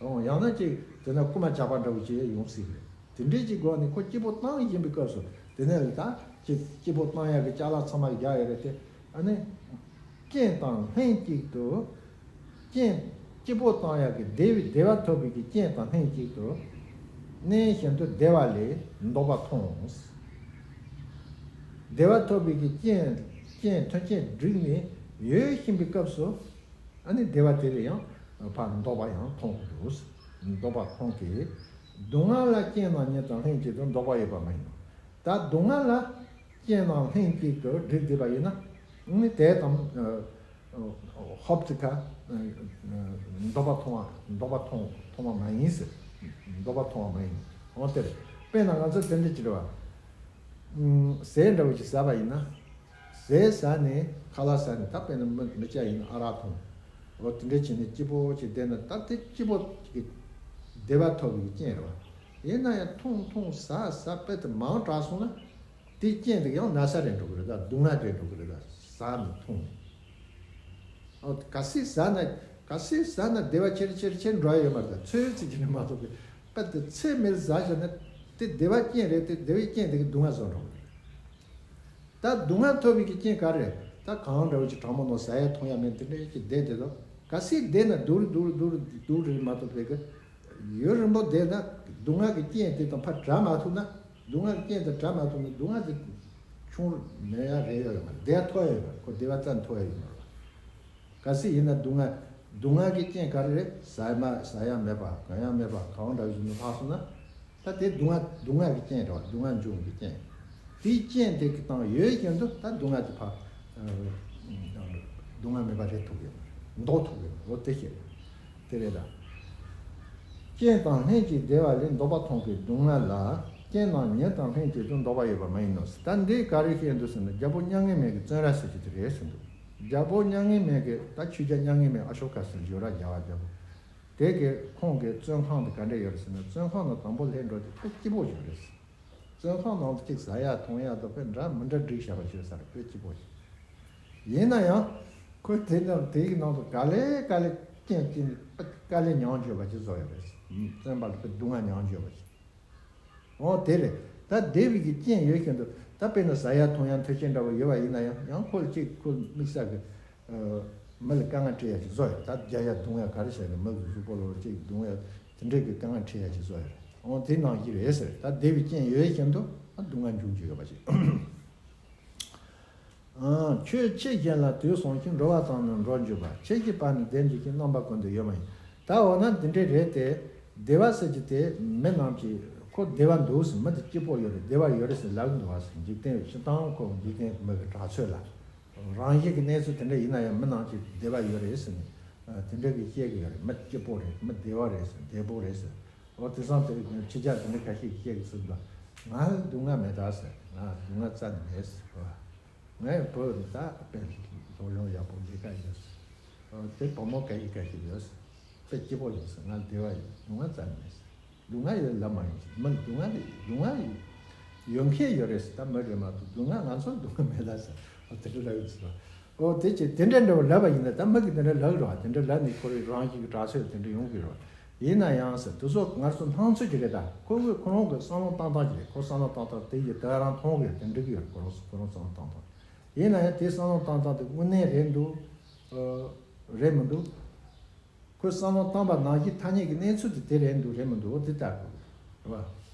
ཨོ། ཡང་ན་ཅིག་དེ་ན་རྐུ་མ་ཇག་པ་འདྲ་བོ་ཅིག་ཡོང་སྲིད་རེད། དེ་འདྲའི་ཅིག་སྒོ་ནས་ཁོ་སྐྱིད་པོ་བཏང་བཞིན་པའི་སྐབས་སུ། དེ་ནས་ད་ཅིག་སྐྱིད་པོ་བཏང་ཡག་གི་ཅ་ལག་ཚང་མ་རྒྱག་ཡོད་རེད་དེ། ཨ་ནི། རྐྱེན་དང་ལྷན་ཅིག་ཏུ། རྐྱེན། སྐྱིད་པོ་བཏང་ཡག་གི་བདེ་བའི། བདེ་བ་ཐོབ་པའི་གི་རྐྱེན་དང་ལྷན་ཅིག་ཏུ། གནས་གཞན་དུ་བདེ་བ་ལས་འདོད་པ་མཐོང་། བདེ་བ་ཐོབ་པའི་གི་རྐྱེན། རྐྱེན་མཐུན་རྐྱེན་བསྒྲིགས་ནས་ཡོད་བཞིན་པའི་སྐབས་སུ། ཨ་ནི་བདེ་བ་དེ་ལ་ཡང་ཕར་འདོད་པ་ཡང་མཐོང་གི་འདུག་འདོད་པ་མཐོང་གི། སྡུག་བསྔལ་ལ་རྐྱེན་དང་ཉེ་དང་ལྷན་ཅིག་ཏུ་འདོད་པ་ཡོད་པ་མ་ཡིན་ནོ། ད་སྡུག་བསྔལ་ལ་རྐྱེན་དང་ལྷན་ཅིག་ཏུ་བསྒྲིགས་བསྡད་པ་ཡིན་ན། ཨ་ནི་དེ་དང་། ཧོབ་ཏེ་ཁ། འདོད་པ་མཐོང་བ། འདོད་པ་མཐོང་། མཐོང་བ་མ་ཡིན་ཟེར། འདོད་པ་མཐོང་བ་མ་ཡིན། འོ་དེ་རེད། དཔེར་ན་ང་ཚོ་དེ་འདྲ་ཅིག་རེད་བ། ཟས་འདྲ་བོ་ཅིག་ཟ་བ་ཡིན་ན། ཟས་ཟ་ནས་ཁ་ལག་ཟ་ནས། ད་དཔེར་ན་མི་མི་སྐྱ་ཡིན་ན་ཨ་རག་འཐུང་། འོ་དེ་འདྲ་བྱས་ནས་སྐྱིད་པོ་ཅིག་བསྡད་ན། ད་དེ་སྐྱིད་པོ་ཅིག་བདེ་བ་ཐོབ་པའི་རྐྱེན་རེད་བ། ཡིན་ན་ཡང་འཐུང་འཐུང་ཟ་ཟ་དཔེ་དེ་མང་དྲགས་སོང་ན། དེའི་རྐྱེན་དེ་ཡང་ན་ཚ་རེད་འགྲོ་གི་རེད་ད། སྡུག་བསྔལ་རེད་འགྲོ་གི་རེད་ད། ཟ་ནས་འཐུང་། ཨོ། གལ་སྲིད་ཟ་ན། གལ་སྲིད་ཟ་ན་བདེ་བ་ཆེར་ཆེར་ཆེར་འགྲོ་ཡ་ཡོད་མ་རེད་ད། ཚོད་ཙམ་གྱིས་ནི་མ་གཏོགས་པའི། དཔེ་དེ་ཚད་མེད་ཟ་བཞག་ན་དེ་བདེ་བ་རྐྱེན་རེད་དེ། བདེ་བའི་རྐྱེན་དེ་གིས་སྡུག་བསྔལ་བཟོ་འགྲོ་གི་རེད། ད་སྡུག་བསྔལ་ཐོབ་པའི་གི་རྐྱེན་ག་རེ་རེད། ད་གང་འདྲ་བོ་ཅིག་གྲང་མོ་ནང་ཟ་ཡ་འཐུང་ཡ་མེད། དེ་འདྲ་ཅིག་བསྡད་དེ་ལ། གལ་སྲིད་བསྡད་ན་སྡུག་རུ་སྡུག་རུ་སྡུག་རུ་སྡུག་རུ་རེད་མ་གཏོགས་པའི་གི། ཡུན་རིང་པོ་བསྡད་ན་སྡུག་བསྔལ་གྱི་རྐྱེན་དེ་དང་ཕར་བྲལ་མ་ཐུབ་ན། སྡུག་བསྔལ་གྱི་རྐྱེན་དེ་བྲལ་མ་ཐུབ་ན་སྡུག་བསྔལ་དེ་ཆུང་རུ་མེད་ཡ་རེ་ཡོད་ཡོད་མ་རེད། བསྡད་ཐུབ་ཡ་ཡོད་མ་རེད། ཁོ་བདེ་བ་རྩ་ནས་ཐོབ་ཡ་ཡོད་མ་རེད། གལ་སྲིད་ཡིན་ན་སྡུག་བསྔལ། སྡུག་བསྔལ་གྱི་རྐྱེན་ག་རེ་རེད། ཟ་མ་ཟ་ཡ་མེད་པ། གོན་ཡ་མེད་པ། གང་འདྲ་བཞིན་དུ་ལྷག་སོང་ན། ད་དེ་སྡུག་བསྔལ། སྡུག་བསྔལ་གྱི་རྐྱེན་རེད་བ། སྡུག་བསྔལ་འབྱུང་གི་རྐྱེན། དེའི་རྐྱེན་དེ་གི་དང་ཡོད་བཞིན་དུ་ད་སྡུག་བསྔལ་དེ་ཕར། ཨ། སྡུག་བསྔལ་མེད་པ་རེད་ཐུབ་ཡོད་མ་རེད། འདོར་ཐུབ་ཡོད་མ་རེད། འོ་དེ་བཤད། དེ་རེད་ད། རྐྱེན་དང་ལྷན་ཅིག་བདེ་བ་ལས་འདོད་པ་མཐོང་གི། སྡུག་བསྔལ་ལ་རྐྱེན་དང་ཉེ་དང་ལྷན་ཅིག་ཏུ་འདོད་པ་ཡོད་པ་མ་ཡིན་ནོ། ད་འདི་ག་རེ་བཤད་འདུག་ཟེར་ན། རྒྱལ་པོ་མྱ་ངན་མེད་ཀྱི་བཙོན་ར་ཟེར་གྱི་དེ་རེད་ཟེར་འདུག་རྒྱལ་པོ་མྱ་ངན་མེད་ཀྱི། ད་ཆོས་རྒྱལ་མྱ་ངན་མེད། ཨ་ཤོ་ཀ་ཟེར་ཡོད་ར། རྒྱལ་བ་རྒྱལ་པོ། དེ་གི་ཁོང་གི་བཙོན་ཁང་དེ་ག་འདྲ་ཡོད་རེད་ཟེར་ན། བཙོན་ཁང་ནང་དང་པོ་སླེབས་འགྲོ་དུས་དཔེ་སྐྱིད་པོ་ཞིག་རེད། བཙོན་ཁང་ནང་དུ་ཅིག་ཟ་ཡ་འཐུང་ཡ་དང་དཔེ་འདྲ་མི་འདྲ་བསྒྲིགས་བཞག་པ་ཞིག་ས་རེད། དཔེ་སྐྱིད་པོ་ཞིག། ཡིན་ན་ཡང་ཁོས་དེ་ནང་དེ་གི་ནང་དུ་ག་ལེ་ག་ལེ་རྐྱེན་རྐྱེན་དཀའ་ལས་མྱངས་བྱས་པ་ཅིག་བཟོ་ཡོད་རེད། བཙོན་པ་ལ་དཔེ་སྡུག་བསྔལ་མྱངས་བྱས་པ་ཞིག། འོ་དེ་རེད། ད་བདེ་བའི་གི་རྐྱེན་ཡོད་བཞིན་དུ། ད་དཔེར་ན་ཟ་ཡ་འཐུང་ཡ་མཐུན་རྐྱེན་འདྲ་བོ་ཡོད་པ་ཡིན་ན་ཡང་། ཡང་ཁོ་ལ་ཅིག་ཁོ་དམིགས་བསལ་གི། ཨ། མི་ལ་དཀའ་ངལ་འཕྲད་ཡ་ཅིག་བཟོ་ཡོད། ད་རྒྱག་ཡ་རྡུང་ཡ་ག་རེ་བྱས་ནས་མི་གི་གཟུགས་པོ་ལ་ཅིག་རྡུང་ཡ་དེ་འདྲའི་གི་དཀའ་ངལ་འཕྲད་ཡ་ཅིག་བཟོ་ཡོད་རེད། འོ་དེ་ནང་བཞིན་རེད་ཟེར། ད་བདེ་བའི་རྐྱེན་ཡོད་བཞིན་དུ་ད་སྡུག་བསྔལ་འབྱུང་རྒྱུ་ཡོད་པ་ཅིག། ཨ། ཁྱོད་ཁྱི་གཞན་ལ་དུག་གསུངས་ཤིང་། འགྲོ་བ་ཙམ་ནི་འགྲོར་འགྱུར་བ། ཁྱི་ཞིག་པ་ནི་བདེར་འགྱུར་ཞིང་། རྣམ་པ་ཀུན་ཏུ་ཡོད་མ་ཡིན། ད་འོ་ན་འདི་འདྲའི་རེད་དེ། བདེ་བ་ཟེར་གྱི་དེ་མི་རྣམས་ཀྱིས་ཁོ་བདེ་བ་འདུག་ཟེར། མི་དེ་སྐྱིད་པོ་ཡོད་རེད། བདེ་བ་ཡོད་རེད་ཟེར་ལབ་ཀྱི་འདུག་བ་ཟེར། འཇིག་རྟེན་སྤྱིར་བཏང་ཁོ་འཇིག་རྟེན་མི་གི་གྲགས་ཚོད་ལ། རང་བཞིན་གྱི་གནས་ཚུལ་དེ་འདྲ་ཡིན་ན་ཡང་མི་རྣམས་ཀྱིས་བདེ་བ་ཡོད་རེད་ཟེར་ནས། ཨ། དེ་འདྲ་གི་བཤད་ཀྱི་ཡོད་རེད། མི་སྐྱིད་པོ་རེད། མི་བདེ་བ་རེད་ཟེར། བདེ་པོ་རེད་ཟེར། འོ་དེང་སང་དེ་ཕྱི་རྒྱལ་དེ་འདྲ་ཁ་ཤས་ཀྱིས་བཤད་ཀྱི་ཟེར་འདུག་ང་ལ་སྡུག་བསྔལ་མེད་ད་ཟེར། ང་ལ་སྡུག་བསྔལ་རྩ་ནས་མེད་ཟེར་བ། ངའི་བུ་ནི་ད་དཔེ་སློབ་སྦྱོང་ཡག་པོ་ལས་ཀ་ཡོད་ཟེར། འོ་དེ་བུ་མོ་ག་ཡི་ག་ཞིག་ཡོད་ཟེར། དཔེ་སྐྱིད་པོ་ཡོད་ཟེར། ང་ལ་བདེ་བ་ཡོད། སྡུག་བསྔལ་རྩ་ནས་མེད་ཟེར། སྡུག་བསྔལ་ཡོད་ལབ་མ་ཡོང་ཟེར། མི་ལ་སྡུག་བསྔལ་དེ། སྡུག་བསྔལ་ཡོད་མཁན་ཡོད་རེད་ཟེར། ད་མི་རེད་མ་གཏོགས། སྡུག་བསྔལ། ང་ཚོར་སྡུག་བསྔལ་མེད་ད་ཟེར། འོ་དེ་འདྲ་ལབ་ཡོད་ཟེར་བ། འོ་དེ་ཅི་དེ་འདྲ་འདྲ་བོ་ལབ་པ་ཡིན་ན། ད་མི་གིས་དེ་འདྲ་ལབ་རོགས། དེ་འདྲ་ལབ་ནས་ཁོ་རང་རང་བཞིན་གྱི་གྲགས་ཚོད་དེ་འདྲ་ཡོང་གི་རེད། ཡིན་ན་ཡང་ཟེར། དེ་ཚོ་ང་ཚོ་སྣང་ཚུལ་གྱི་རེད་ད། ཁོ་བོས་ཁོ་རང་གི་བསམ་བློ་བཏང་སྟངས་ཀྱི་རེད། ཁོ་བསམ་བློ་བཏང་སྟངས་དེ་ཡི་དེ་རང་མཐོང་གི་རེད། དེ་འགྲིག་གི་ཡོད་རེད། ཁོ་རང་ཁོ་རང་བསམ་བློ་བཏང་སྟངས། ཡིན་ན་ཡང་དེ་བསམ་བློ་བཏང་སྟངས་དེ་དངོས་གནས་རེད་འདུག་ཨ། རེད་མི་འདུག་ཁོས་བསམ་བློ་བཏང་པ་ནང་བཞིན་ཐ་སྙད་ཀྱི་གནས་ཚུལ་དེ་དེ་རེད་འདུག་རེད་མི་འདུག་འོ་དེ་ལྟ་དགོས་རེད་བ།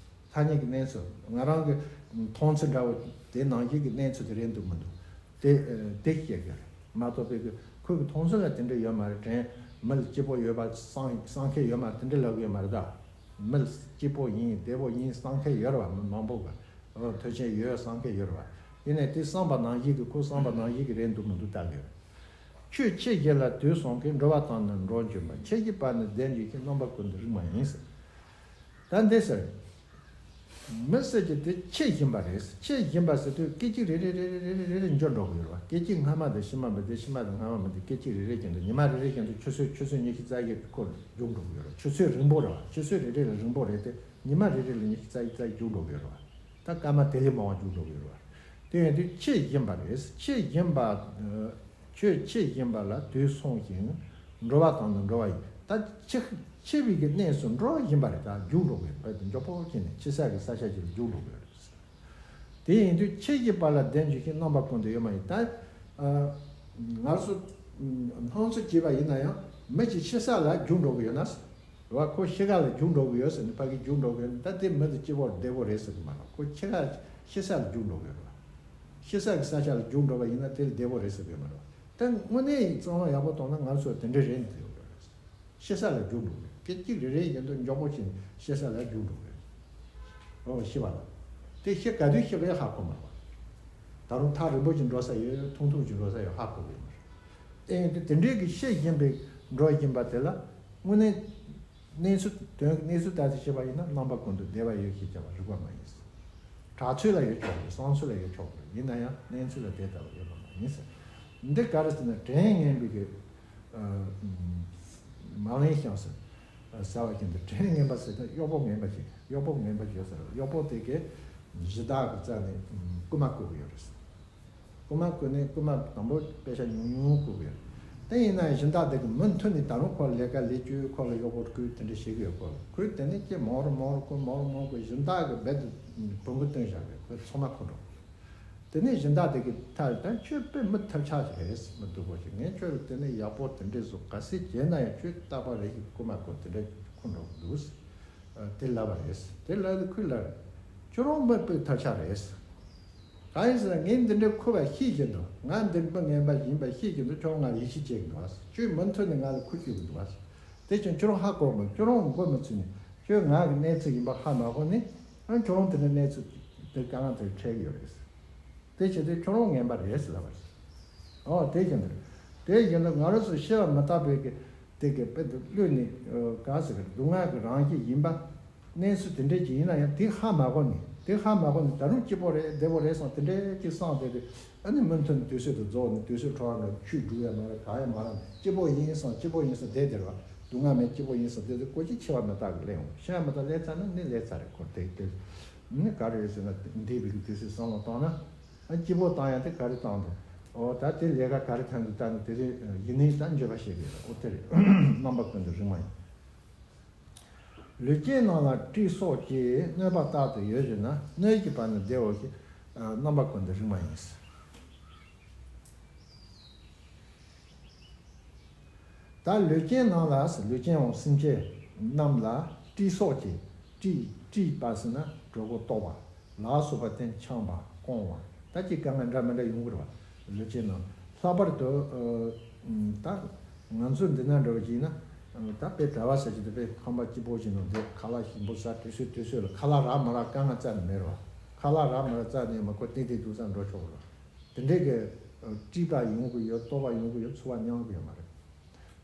ཐ་སྙད་ཀྱི་གནས་ཚུལ། ང་རང་གི་མཐོང་ཚུལ་འདྲ་བོ་དེ་ནང་བཞིན་གྱི་གནས་ཚུལ་དེ་རེད་འདུག་མི་འདུག་དེ། ཨ། དེ་བཤད་དགོས་རེད། མ་གཏོགས་པའི་གི་ཁོའི་གི་མཐོང་ཚུལ་ལ་དེ་འདྲ་ཡོད་མ་རེད། དྲན་མི་ལ་སྐྱིད་པོ་ཡོད་པ་བསམ་བསམ་མཁན་ཡོད་མ་རེད། དེ་འདྲ་ལབ་གི་ཡོད་མ་རེད་ད། མི་ལ་སྐྱིད་པོ་ཡིན་བདེ་པོ་ཡིན་བསམ་མཁན་ཡོད་རེད་བ། མི་མང་པོ་གི་ཨོ་མཐུན་རྐྱེན་ཡོད་བསམ་མཁན་ཡོད་རེད་བ། ཡིན་ནའི་དེ་བསམ་པ་ནང་བཞིན་གི་ཁོ་བསམ་པ་ནང་བཞིན་གི་རེད་འདུག་མི་འདུག་ལྟ་གི་ཡོད། ཆོས་ཕྱི་བཞིན་ལ་དུས་གསུམ་གྱི། འགྲོ་བ་དང་ནི་འགྲོ་འགྱུར་མེད། ཕྱི་བཞིན་པ་ནི་བདེན་བཞིན་གྱི། རྣམ་པ་ཀུན་ཏུ་རིག་མ་ཡིན་ཟེར། ད་འདི་ཟེར། མི་ཟེར་གྱི་དེ་ཕྱི་བཞིན་པ་རེད། ཕྱི་བཞིན་པ་ཟེར་དུས་སྐད་ཅིག་རེ་རེ་རེ་རེ་རེ་རེ་རེ་འགྱུར་འགྲོ་གི་ཡོད་རེད་བ། སྐད་ཅིག་སྔ་མ་དང་ཕྱི་མ་མི་དེ་ཕྱི་མ་དང་སྔ་མ་མི་དེ་སྐད་ཅིག་རེ་རེ་བཞིན་དུ་ཉི་མ་རེ་རེ་བཞིན་དུ་ཆུ་ཚོད་ཆུ་ཚོད་ཉི་ཤུ་རྩ་བཞི་ཁོ་འགྱུར་འགྲོ་གི་ཡོད་རེད། ཆུ་ཚོད་རིང་པོ་རེད་བ། ཆུ་ཚོད་རེ་རེ་ལ་རིང་པོ་རེད་དེ་ཉི་མ་རེ་རེ་ལ་ཉི་ཤུ་རྩ་བཞི་རྩ་བཞི་འགྱུར་འགྲོ་གི་ཡོད་རེད་བ། ད་སྐར་མ་དེ་ལས་མང་བ་འགྱུར་འགྲོ་གི་ཡོད་རེད་བ། དེ་ཡིན་དུས་ཕྱི་བཞིན་པ་རེད། ཕྱི་བཞིན་པ། ཨ། ཆོས་ཕྱི་བཞིན་པ་ལ་དུས་གསུམ་བཞིན། འགྲོ་བ་དང་ནི་འགྲོ་བ་ཡི། ད་ཕྱི་ཕྱི་བའི་གི་གནས་སུ་འགྲོ་བཞིན་པ་རེད། ད་རྒྱུག་འགྲོ་གི་ཡོད་རེད། མགྱོགས་པོ་བྱས་ནས་ཕྱི་ས་གི་ས་ཆ་ཅིག་ལ་རྒྱུག་འགྲོ་གི་ཡོད་རེད། དེ་ཡིན་དུས་ཕྱི་བཞིན་པ་ལ་བདེན་བཞིན་གྱི། རྣམ་པ་ཀུན་ཏུ་ཡོད་མ་ཡིན། ད་ཨ། ང་ཚོ་སྣང་ཚུལ་བྱས་པ་ཡིན་ན་ཡང་མི་གཅིག་ཕྱི་ས་ལ་རྒྱུག་འགྲོ་གི་ཡོད་ན། རེད་བ། ཁོ་ཕྱི་ཁ་ལ་རྒྱུག་འགྲོ་གི་ཡོད་ཟེར་ནས་ཕ་གི་རྒྱུག་འགྲོ་གི་ཡོད་ན། ད་དེ་མི་དེ་སྐྱིད་པོ་བདེ་པོ་རེད་ཟེར་གི་མ་རེད། ཁོ་ཕྱི་ཁ་ཕྱི་ས་ལ་རྒྱུག་འགྲོ་གི་ཡོད་རེད་བ། ཕྱི་ས་གི་ས་ཆ་ལ་རྒྱུག་འགྲོ་བ་ཡིན་ན་དེ་ལ་བདེ་པོ་རེད་ཟེར་གི་མ་རེད་བ། ད་དངོས་གནས་ཡིན་གཙང་མ་ཡག་པོ་གཏོང་ན་ང་ཚོ་དེ་འདྲ་རེད་འདི་ཡོད་རེད། ཕྱི་ས་ལ་རྒྱུག་འགྲོ་གི་ཡོད། སྐད་ཅིག་རེ་རེ་ཡིན་དུས་མགྱོགས་པོ་ཕྱིན་ཕྱི་ས་ལ་རྒྱུག་འགྲོ་གི་ཡོད། འོ་ཤི་བ་ལ། དེ་ཤི་ག་དུས་ཤི་གི་ཧ་གོ་མ་རེད་བ། ད་རུང་ཐག་རིང་པོ་ཅིག་འགྲོ་ས་ཡོད། ཐུང་ཐུང་ཅིག་འགྲོ་ས་ཡོད། ཧ་གོ་གི་མ་རེད། ཨེ་དེ་དེ་འདྲའི་གི་ཤི་བཞིན་པའི་འགྲོ་བཞིན་པ་དེ་ལ་དངོས་གནས་གནས་ཚུལ་དོན་གནས་ཚུལ་ལྟར་དུ་བཤད་པ་ཡིན་ན་རྣམ་པ་ཀུན་ཏུ་བདེ་བ་ཡོད་ཞེས་བྱ་བ་རིགས་པ་མ་ཡིན། གྲགས་ཚོད་ལ་ཡོད་ཆོག་གི། བསམ་ཚུལ་ལ་ཡོད་ཆོག་གི། ཡིན་ན་ཡང་གནས་ཚུལ་ལ་དེ་ལྟ་བུ་ཡོད་པ་མ་ཡིན་ཟེར། འདི་ག་རེ་ཟེར་ན་དྲན་ངན་པའི་གི་ཨ་མ་ལེན་ཤང་ཟེར། ཟེར་བ་བཞིན་དུ་དྲན་ངན་པ་ཟེར་ན་གཡོག་པོ་ངན་པ་ཞིག་གཡོག་པོ་ངན་པ་ཞིག་ཟེར། གཡོག་པོ་དེ་གས་གཞི་བདག་གི་རྩ་ནས་རྐུ་མ་རྐུ་གི་ཡོད་རེད། རྐུ་མ་རྐུ་ནས་རྐུ་མ་དང་པོ་པེ་ཤ་ཉུང་ཉུང་རྐུ་གི་ཡོད། དེ་ཡིན་ན་ཡང་གཞི་བདག་དེ་གི་མུ་མཐུད་ནས་ད་རུང་ཁོ་ལས་ཀ་ལས་བཅུག་ཁོ་ལ་གཡོག་པོ་རྐུ་དེ་འདྲ་བྱེད་གི་ཡོད། ཁོ་ཁོས་དེ་ནས་ཀྱེ་མང་རུ་མང་རུ་རྐུ་མང་རུ་མང་རུ་རྐུ་གཞི་བདག་གི་རྦད་དེ་བུ་གུ་བཏོན་བཞག་གི། ཁོས་ཚང་མ་རྐུ་འགྲོ། དེ་ནས་གཞི་བདག་དེ་གི་ཐད་ད་ཁྱོད་དཔེ་མི་ཐབས་ཆག་ཅིག་རེད། མི་སྡུག་པོ་ཞིག་ངས་ཁྱོད་ལ་དེ་ནས་ཡག་པོ་དེ་འདྲས་བཟོ། ག་སྲིད་བྱས་ན་ཡང་ཁྱོད་རྟག་པར་རེ་ཞིག་རྐུ་མ་རྐུ་དེ་འདྲས་རྐུ་འགྲོ་གི་འདུག་དེ་ལབ་པ་རེད། དེ་ལབ་དུས་ཁོས་ལབ། ཁྱོད་རང་མི་དཔེ་ཐབས་ཆག་རེད། གང་ཡིན་ཟེར་ན་ངས་འདི་འདྲས་རྐུ་བ་ཤེས་ཀྱི་འདུག་ང་འདི་མི་ངན་པ་ཡིན་པ་ཤེས་ཀྱི་འདུག་ཁྱོད་རང་ང་ལ་ཡིད་ཆེས་བྱེད་ཀྱི་འདུག་ཁྱོད་མུ་མཐུད་ནས་ང་ལ་རྐུ་བཅུག་གི་འདུག་དེ་ཕྱིར་ཁྱོད་རང་ཧ་གོ་མི། ཁྱོད་རང་མགོ་མི་ཚོས་ནས་ཁྱོད་ང་གི་གནས་ཚུལ་ཡིན་པ་ཧ་མ་གོ་ནས། ཨ་ཁྱོད་རང་དེ་འདྲ་གནས་ཚུལ་དེ་དཀའ་ངལ་དེ་འཕྲད་ཀྱི་ཡོད་རེད། དེ་བྱས་ཏེ་ཁྱོད་རང་ངན་པ་རེད་ཟེར་ལབ་པ་རེད། ཨོ་དེ་བཞིན་དུ། དེ་བཞིན་དུ་ང་རང་ཚོ་ཤི་བ་མི་རྟག་པའི་གི་དེ་གི་དཔེ་དེ་བློས་ནི་ག་ཟེར་གི་སྡུག་བསྔལ་གི་རང་བཞིན་ཡིན་པ། གནས་ཚུལ་དེ་འདྲས་ཅིག་ཡིན་ན་ཡང་དེ་ཧ་མ་གོ་ནས། དེ་ཧ་མ་གོ་ནས་ད་རུང་སྐྱིད་པོ་རེད་བདེ་པོ་རེད་བསམ་དེ་འདྲས་ཅིག་བསམ་བསྡད་དེ། ཨ་ནི་མུ་མཐུད་ནས་དུས་ཚོད་དུ་རྫོགས་ནས་དུས་ཚོད་འཕྲོ་བ་འགྲོ། ཆོས་སྒྲུབ་ཡ་མ་རེད། ག་ཡ་མ་རེད། སྐྱིད་པོ་ཡིན་བསམ་སྐྱིད་པོ་ཡིན་བསམ་བསྡད་དེ་རེད་བ། སྡུག་བསྔལ་མེད་སྐྱིད་པོ་ཡིན་བསམ་བསྡད་དེ་ཀོ་ཅི་ཤི་བ་མི་རྟག་གི་སླེབས་འོང་། ཤི་བ་མི་རྟག་སླེབས་ཚར་ན་ནི་སླེབས་ཚར་རེད། ཁོ་དེ་དེ་ནི་ག་རེ་རེད་ཟེར་ན་འདས་པའི་གི་དུས་ཚོད་བསམ་བློ་བཏང་ན། ཨ་སྐྱིད་པོ་བཏང་ཡ་དེ་ག་རེ་བཏང་འདུག་ཨོ་ད་དེ་ལས་ཀ་ག་རེ་ཐོན་འདུག་ད་ནི་དེ་རིང་ཡིན་ནའི་ད་འགྱོད་པ་བྱེད་གི་ཡོད། ཨོ་དེ་རེད། རྣམ་པ་ཀུན་ཏུ་རིག་མ་ཡིན། ལུས་ཅན་རྣམས་ལ་སྲིད་སོགས་ཀྱི། གནོད་པ་རྟག་ཏུ་ཡོད་བཞིན་ན། གནོད་བྱེད་པ་ནི་བདེའོ་ཞེས། རྣམ་པ་ཀུན་ཏུ་རིག་མ་ཡིན། ད་ལུས་ཅན་རྣམས་ལ། ལུས་ཅན་འོང་སེམས་ཅན་རྣམས་ལ་སྲིད་སོགས་ཀྱི། སྲིད་སྲིད་པ་ཟེར་ན་གྲོད་ཁོག་ལྟོགས་པ། ལ་སོགས་པ་སྟེ་འཆམ་པ་སྐོམ་པ། ད་ཅིག་དཀའ་ངལ་འདྲ་མི་འདྲ་ཡོང་གི་རེད་བ། ལུས་ཅན་རྣམས་ལྷག་པར་དུ་ཨ་ད་ང་ཚོ་འདི་ན་འདྲ་བ་ཅིག་ཡིན་ན། ད་དཔེ་གྲྭ་པ་ཟེར་གྱི་འདུག་དཔེ་ཁང་པ་སྐྱིད་པོ་ཞིག་ནང་འདུག་ཁ་ལག་ཞིམ་པོ་ཟ། དུས་ཚོད་དུས་ཚོད་ལ་ཁ་ལག་རག་མ་རག་དཀའ་ངལ་རྩ་ནས་མེད་རེད་བ། ཁ་ལག་རག་མ་རག་རྩ་ནས་མ་ཁོ་ཏིག་ཏིག་འདུག་ས་འགྲོ་ཆོག་གི་རེད་བ། དེ་འདྲའི་གི་ཨ་སྲིད་པ་ཡོང་གི་ཡོད། ལྟོགས་པ་ཡོང་གི་ཡོད། འཚོ་བ་མྱང་གི་ཡོད་མ་རེད།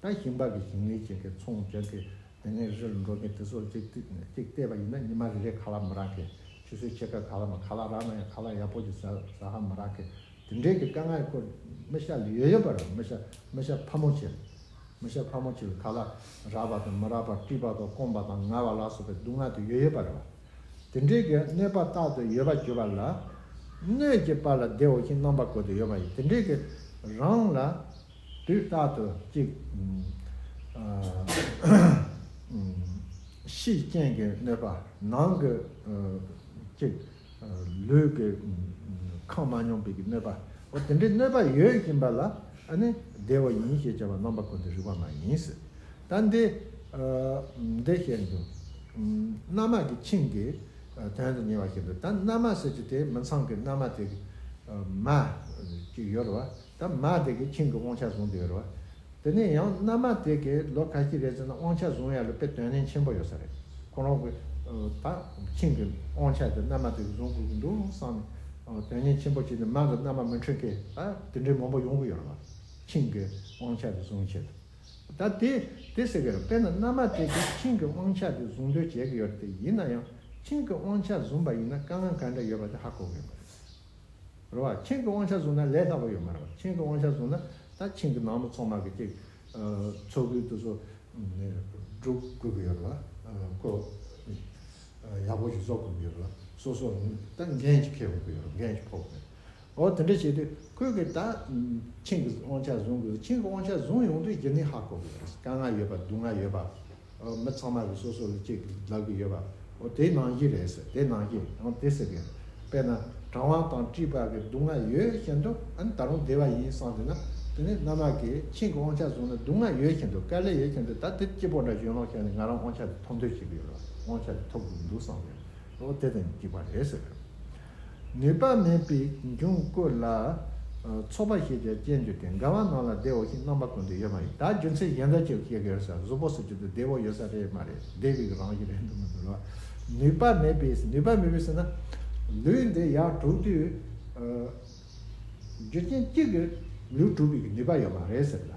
ད་ཞིང་པ་གི་ཞིང་ལས་བྱེད་མཁན་ཚོང་རྒྱག་མཁན་དེ་ནས་རི་ལ་འགྲོ་མཁན་དེ་ཚོ་གཅིག་གཅིག་བལྟས་པ་ཡིན་ན་ཉི་མ་རེ་རེ་ཁ་ལག་མི་རག་མཁན། ཆུ་ཚོད་ཕྱེད་ཀ་ཁ་ལག་མ། ཁ་ལག་རག་ན་ཡང་ཁ་ལག་ཡག་པོ་ཅིག་ཟ་ཟ་ཧ་མི་རག་མཁན། དེ་འདྲའི་གི་དཀའ་ངལ་ཁོ་མི་ཤ་ལ་ཡོད་ཡོད་པ་རེད། མི་ཤ་མི་ཤ་ཕ་མོ་ཆེ་ལ། མི་ཤ་ཕ་མོ་ཆེ་ལ་ཁ་ལག་རག་པ་དང་མི་རག་པ། སྲིད་པ་དང་སྐོམ་པ་དང་ངལ་བ་ལ་སོགས་པའི་སྡུག་བསྔལ་དེ་ཡོད་ཡོད་པ་རེད་བ། དེ་འདྲའི་གི་གནོད་པ་རྟག་ཏུ་ཡོད་པར་གྱུར་པ་ལ། གནོད་བྱེད་པ་ལ་བདེའོ་ཞེས་རྣམ་པ་ཀུན་ཏུ་ཡོད་མ་ཡིན། དེ་འདྲའི་གི་རང་ལ་དུས་རྟག་ཏུ་གཅིག་ཨ་ཕྱིའི་རྐྱེན་གྱི་གནོད་པ། ནང་གི་ཨ་གཅིག་ཨ་ལུས་ཀྱི་ཨ་ཁེངས་མ་མྱོང་པའི་གི་གནོད་པ། འོ་དེ་འདྲའི་གནོད་པ་ཡོད་བཞིན་པ་ལ་ཨ་ནི་བདེའོ་ཡིན་ཞེས་བྱ་བ་རྣམ་པ་ཀུན་ཏུ་རིག་པ་མ་ཡིན་ཟེར། ད་འདི་ཨ་འདི་བཤད་འདུག་རྣལ་མ་གི་ཆིངས་ཀྱི་ཨ་དོན་དུ་གཉེར་བ་བཤད་འདུག་ད་རྣལ་མ་ཟེར་གྱི་དེ་མི་ཚངས་ཀྱི་རྣལ་མ་དེ་གི་ མ་ཅིག་ཡོད་རེད་བ། ད་མ་དེ་གིས་ཁྱིམ་གྱི་དབང་ཆ་བཟུང་བསྡད་ཡོད་རེད་བ། དེ་ནས་ཡང་མནའ་མ་དེ་གིས་ལོ་ཁ་ཤས་རེད་ཟེར་ན་དབང་ཆ་བཟུང་ཡ་ལ་དཔེ་དོན་སྙིང་ཆེན་པོ་ཡོད་ས་རེད། ཁོ་རང་གི་ད་ཁྱིམ་གྱི་དབང་ཆ་དེ་མནའ་མ་དེ་གིས་བཟུང་དགོས་ཀྱི་འདུག་བསམ་ནས་དོན་སྙིང་ཆེན་པོ་བྱས་ནས་མ་དང་མནའ་མ་མི་འཕྲད་མཁན་ད་དེ་འདྲའི་མང་པོ་ཡོང་གི་ཡོད་རེད་བ། ཁྱིམ་གྱི་དབང་ཆ་དེ་བཟུང་ཆེད་དུ། ད་དེ་དེ་ཟེར་གི་རེད། དཔེར་ན་མནའ་མ་དེ་གིས་ཁྱིམ་གྱི་དབང་ཆ་དེ་བཟུང་འདོད་བྱེད་ཀྱི་ཡོད་རེད་དེ། ཡིན་ན་ཡང་ཁྱིམ་གྱི་དབང་ཆ་བཟུང་པ་ཡིན་ན་དཀའ་ངལ་ག་འདྲ་ཡོད་པ་དེ་ཧ་གོ་གི་ཡོད་མ་རེད། རེད་བ། ཁྱིམ་གྱི་དབང་ཆ་བཟུང་ན་ལས་སླ་པོ་ཡོད་མ་རེད་བ། ཁྱིམ་གྱི་དབང་ཆ་བཟུང་ན་ད་ཁྱིམ་གྱི་ནང་མི་ཚང་མ་གི་ཅིག་ཚོགས་ཁུལ་དེ་ཚོ་སྒྲུབ་དགོས་ཀྱི་ཡོད་རེད་བ། ཁོ་ཡག་པོ་ཞིག་བཟོ་དགོས་ཀྱི་ཡོད་རེད་བ། སོ་སོ་ད་འགན་ཞིག་འཁྱེར་དགོས་ཀྱི་ཡོད་རེད། འགན་ཞིག་ཕོག་དགོས། འོ་དེ་འདྲ་བྱས་དུས་ཁོས་གི་ད་ཁྱིམ་གྱི་དབང་ཆ་བཟུང་དགོས། ཁྱིམ་གྱི་དབང་ཆ་བཟུང་ཡོང་དུས་ཡིན་ནི་ཧ་གོ་གི་རེད། དཀའ་ངལ་ཡོད་པ་སྡུག་བསྔལ་ཡོད་པ། མི་ཚང་མ་གི་སོ་སོ་ལ་ཅིག་ལབ་གི་ཡོད་པ། འོ་དེ་ནང་བཞིན་རེད་ཟེར། དེ་ནང་བཞིན་ཡང་དེ་ཟེར་གི་རེད། དཔེར་ན་དྲང་བ་དང་དཀྲིས་པ་གི་སྡུག་བསྔལ་ཡོད་བཞིན་དུ་ཨ་ནི་ད་རུང་བདེ་བ་ཡིན་བསམ་དེ་ན། དེ་ནི་མནའ་མ་གིས་ཁྱིམ་གྱི་དབང་ཆ་བཟུང་ན་སྡུག་བསྔལ་ཡོད་བཞིན་དུ་དཀའ་ལས་ཡོད་བཞིན་དུ་ད་དེ་སྐྱིད་པོ་འདྲ་གཞན་ལོག་བྱས་ནས་ང་རང་དབང་ཆ་དེ་ཐོབ་འདོད་བྱེད་གི་ཡོད་རེད། དབང་ཆ་དེ་ཐོབ་དགོས་འདུག་བསམ་གི་རེད། འོ་དེ་དང་གཅིག་པ་རེད་ཟེར། ནུས་པ་མེད་པའི་འབྱུང་བཀོད་ལ། ཚོགས་པ་ཞེས་བྱ་ཅན་བརྗོད་དེ། འགལ་བ་རྣམས་ལ་བདེ་བའོ་ཞེས་རྣམ་པ་ཀུན་ཏུ་ཡོད་མ་ཡིན། ད་རྒྱུ་མཚན་གཞན་དག་ཅིག་བཤད་ཀྱི་ཡོད་ས། གཟུགས་པོ་ཟེར་རྒྱུ་དེ་བདེ་བོ་ཡོད་ས་རེད་མ་རེད། བདེ་བའི་རང་བཞིན་རེད་འདུག་མི་འདུག་ལ། ནུས་པ་མེད་པའི་ནུས་པ་མེད་པའི་ཟེར་ན། ལུས་འདི་ཡར་དྲུག་དུས། རྒྱུ་རྐྱེན་གཅིག་གིས་ལུས་དྲུག་པའི་ནུས་པ་ཡོད་མ་རེད་ཟེར་ལ།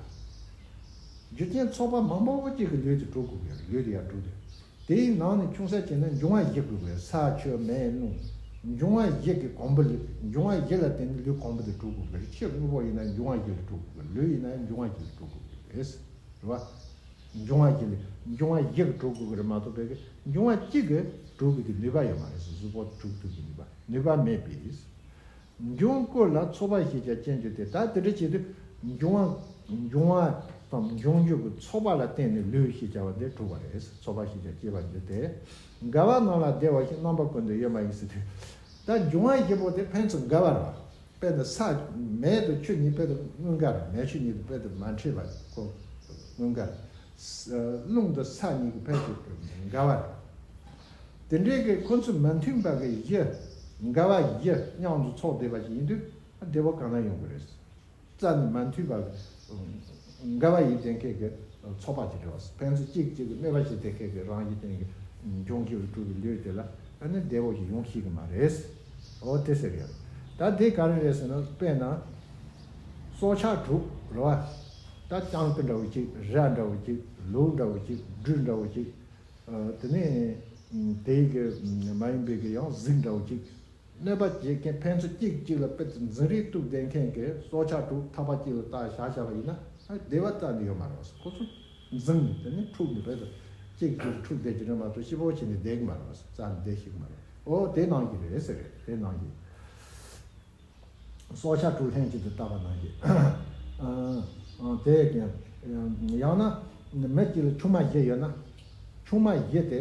རྒྱུ་རྐྱེན་ཚོགས་པ་མང་པོ་གཅིག་གིས་ལུས་དེ་དྲུག་དགོས་ཀྱི་རེད། ལུས་དེ་ཡར་དྲུག་དུས། དེའི་ནང་ནས་ཆུང་ས་བྱས་ན་འབྱུང་བ་བཞི་དགོས་པས། ས་ཆུ་མེ་རླུང་། འབྱུང་བ་བཞི་གི་གོང་བུ་ལས། འབྱུང་བ་བཞི་ལ་བརྟེན་ནས་ལུས་གོང་བུ་དེ་གྲུབ་དགོས་པས། ཁྱི་དངོས་པོ་ཡིན་ན་འབྱུང་བ་བཞི་ལས་གྲུབ་དགོས་པས། ལུས་ཡིན་ན་ཡང་འབྱུང་བ་བཞི་ལས་གྲུབ་དགོས་པས་རེད་བ། འབྱུང་བ་བཞི་ལས། འབྱུང་བ་བཞི་གིས་གྲུབ་དགོས་ཀྱི་རེད་མ་གཏོགས་པའི་གི་འབྱུང་བ་གཅིག་གིས་གྲུབ་དགོས་ཀྱི་ནུས་པ་ཡོད་མ་རེད། གཟུགས་པོ་གྲུབ་ཐུབ་ཀྱི་ནུས་པ་ནུས་པ་མེད་པས། འབྱུང་བཀོད་ལ་ཚོགས་པ་ཞེས་བྱ་ཅན་བརྗོད་དེ། ད་དེ་འདྲ་བྱེད་དུས་འབྱུང་བ་འབྱུང་བ་དང་འབྱུང་འགྱུར་གྱི་ཚོགས་པ་ལ་བརྟེན་ནས་ལུས་ཞེས་བྱ་བ་འདི་གྲུབ་པ་རེད། ཚོགས་པ་ཞེས་བྱ་སྐྱེས་པ་བརྗོད་དེ། འགལ་བ་རྣམས་ལ་བདེ་བ་ཞེས་རྣམ་པ་ཀུན་ཏུ་ཡོད་མ་ཡིན་ཟེར་དུས། ད་འབྱུང་བ་བཞི་པོ་དེ་ཕན་ཚུན་འགལ་བ་རེད་བ། དཔེར་ན་ས་མེ་དང་ཆུ་གཉིས་དཔེ་དེ་དངུལ་འགལ་རེད། མེ་ཆུ་གཉིས་དེ་དཔེ་དེ་མ་འཕྲད་པ་ཁོ་དངུལ་འགལ་རེད། རླུང་དང་ས་གཉིས་ཀྱི་ཕན་ཚུན་འགལ་བ་རེད། དེ་འདྲའི་གི་ཁོ་ཚོ་མི་མཐུན་པ་གི་བཞི། འགལ་བ་བཞི་མཉམ་དུ་ཚོགས་བསྡད་པ་ཞིག་ཡིན་དུས་བདེ་བ་གང་ན་ཡོང་གི་རེད། རྩ་ནས་མ་མཐུན་པ་གི་འགལ་བ་ཡིན་བསྡད་མཁན་གི་ཚོགས་པ་ཅིག་རེད་བ། ཕན་ཚུན་གཅིག་གཅིག་གི་གནོད་པ་བྱེད་བསྡད་མཁན་གི་རང་བཞིན་ཅན་གི་འབྱུང་འགྱུར་གྲུབ་པའི་ལུས་དེ་ལ་ཨ་ནི་བདེ་བ་ཞིག་ཡོང་ཤེས་ཀྱི་མ་རེད། འོ་དེ་ཟེར་ཡོད། ད་དེ་ག་རེ་རེད་ཟེར་ན། དཔེར་ན་སྲོག་ཆགས་དྲུག་རེད་བ། ད་སྤྱང་ཀི་འདྲ་བོ་གཅིག་ར་འདྲ་བོ་གཅིག་ལུག་འདྲ་བོ་གཅིག་སྦྲུལ་འདྲ་བོ་གཅིག་དེ་ནས་དེའི་གི་མ་ཡིན་པའི་གི་ཡང་གཟིག་འདྲ་བོ་གཅིག་གནོད་པ་བྱེད་མཁན་ཕན་ཚུན་གཅིག་གཅིག་ལ་དཔེ་འཛིང་རེས་གཏུག་བསྡད་མཁན་གྱི་སྲོག་ཆགས་དྲུག་ཐག་པ་གཅིག་ལ་བཏགས་བཞག་བཞག་པ་ཡིན་ན་བདེ་བ་རྩ་ནས་ཡོད་མ་རེད། ཁོ་ཚོ་འཛིང་ནས་དེ་ནས་འཁྲུག་ནས་བས་དུ་གཅིག་གཅིག་འཁྲུག་བསྡད་ཀྱི་རེད་མ་གཏོགས་སྐྱིད་པོ་བྱས་ནས་བསྡད་ཀྱི་མ་རེད། རྩ་ནས་བསྡད་ཤེས་ཀྱི་མ་རེད། འོ་དེ་ནང་གི་རེད་ཟེར་རེད། དེ་ནང་གི། སྲོག་ཆགས་དྲུག་ལྷན་ཅིག་ཏུ་བཏགས་པ་ནང་བཞིན། དེ་ཡང་ཡང་ན་མི་གཅིག་ལ་ཆུང་མ་བཞི་ཡོད་ན། ཆུང་མ་བཞི་དེ་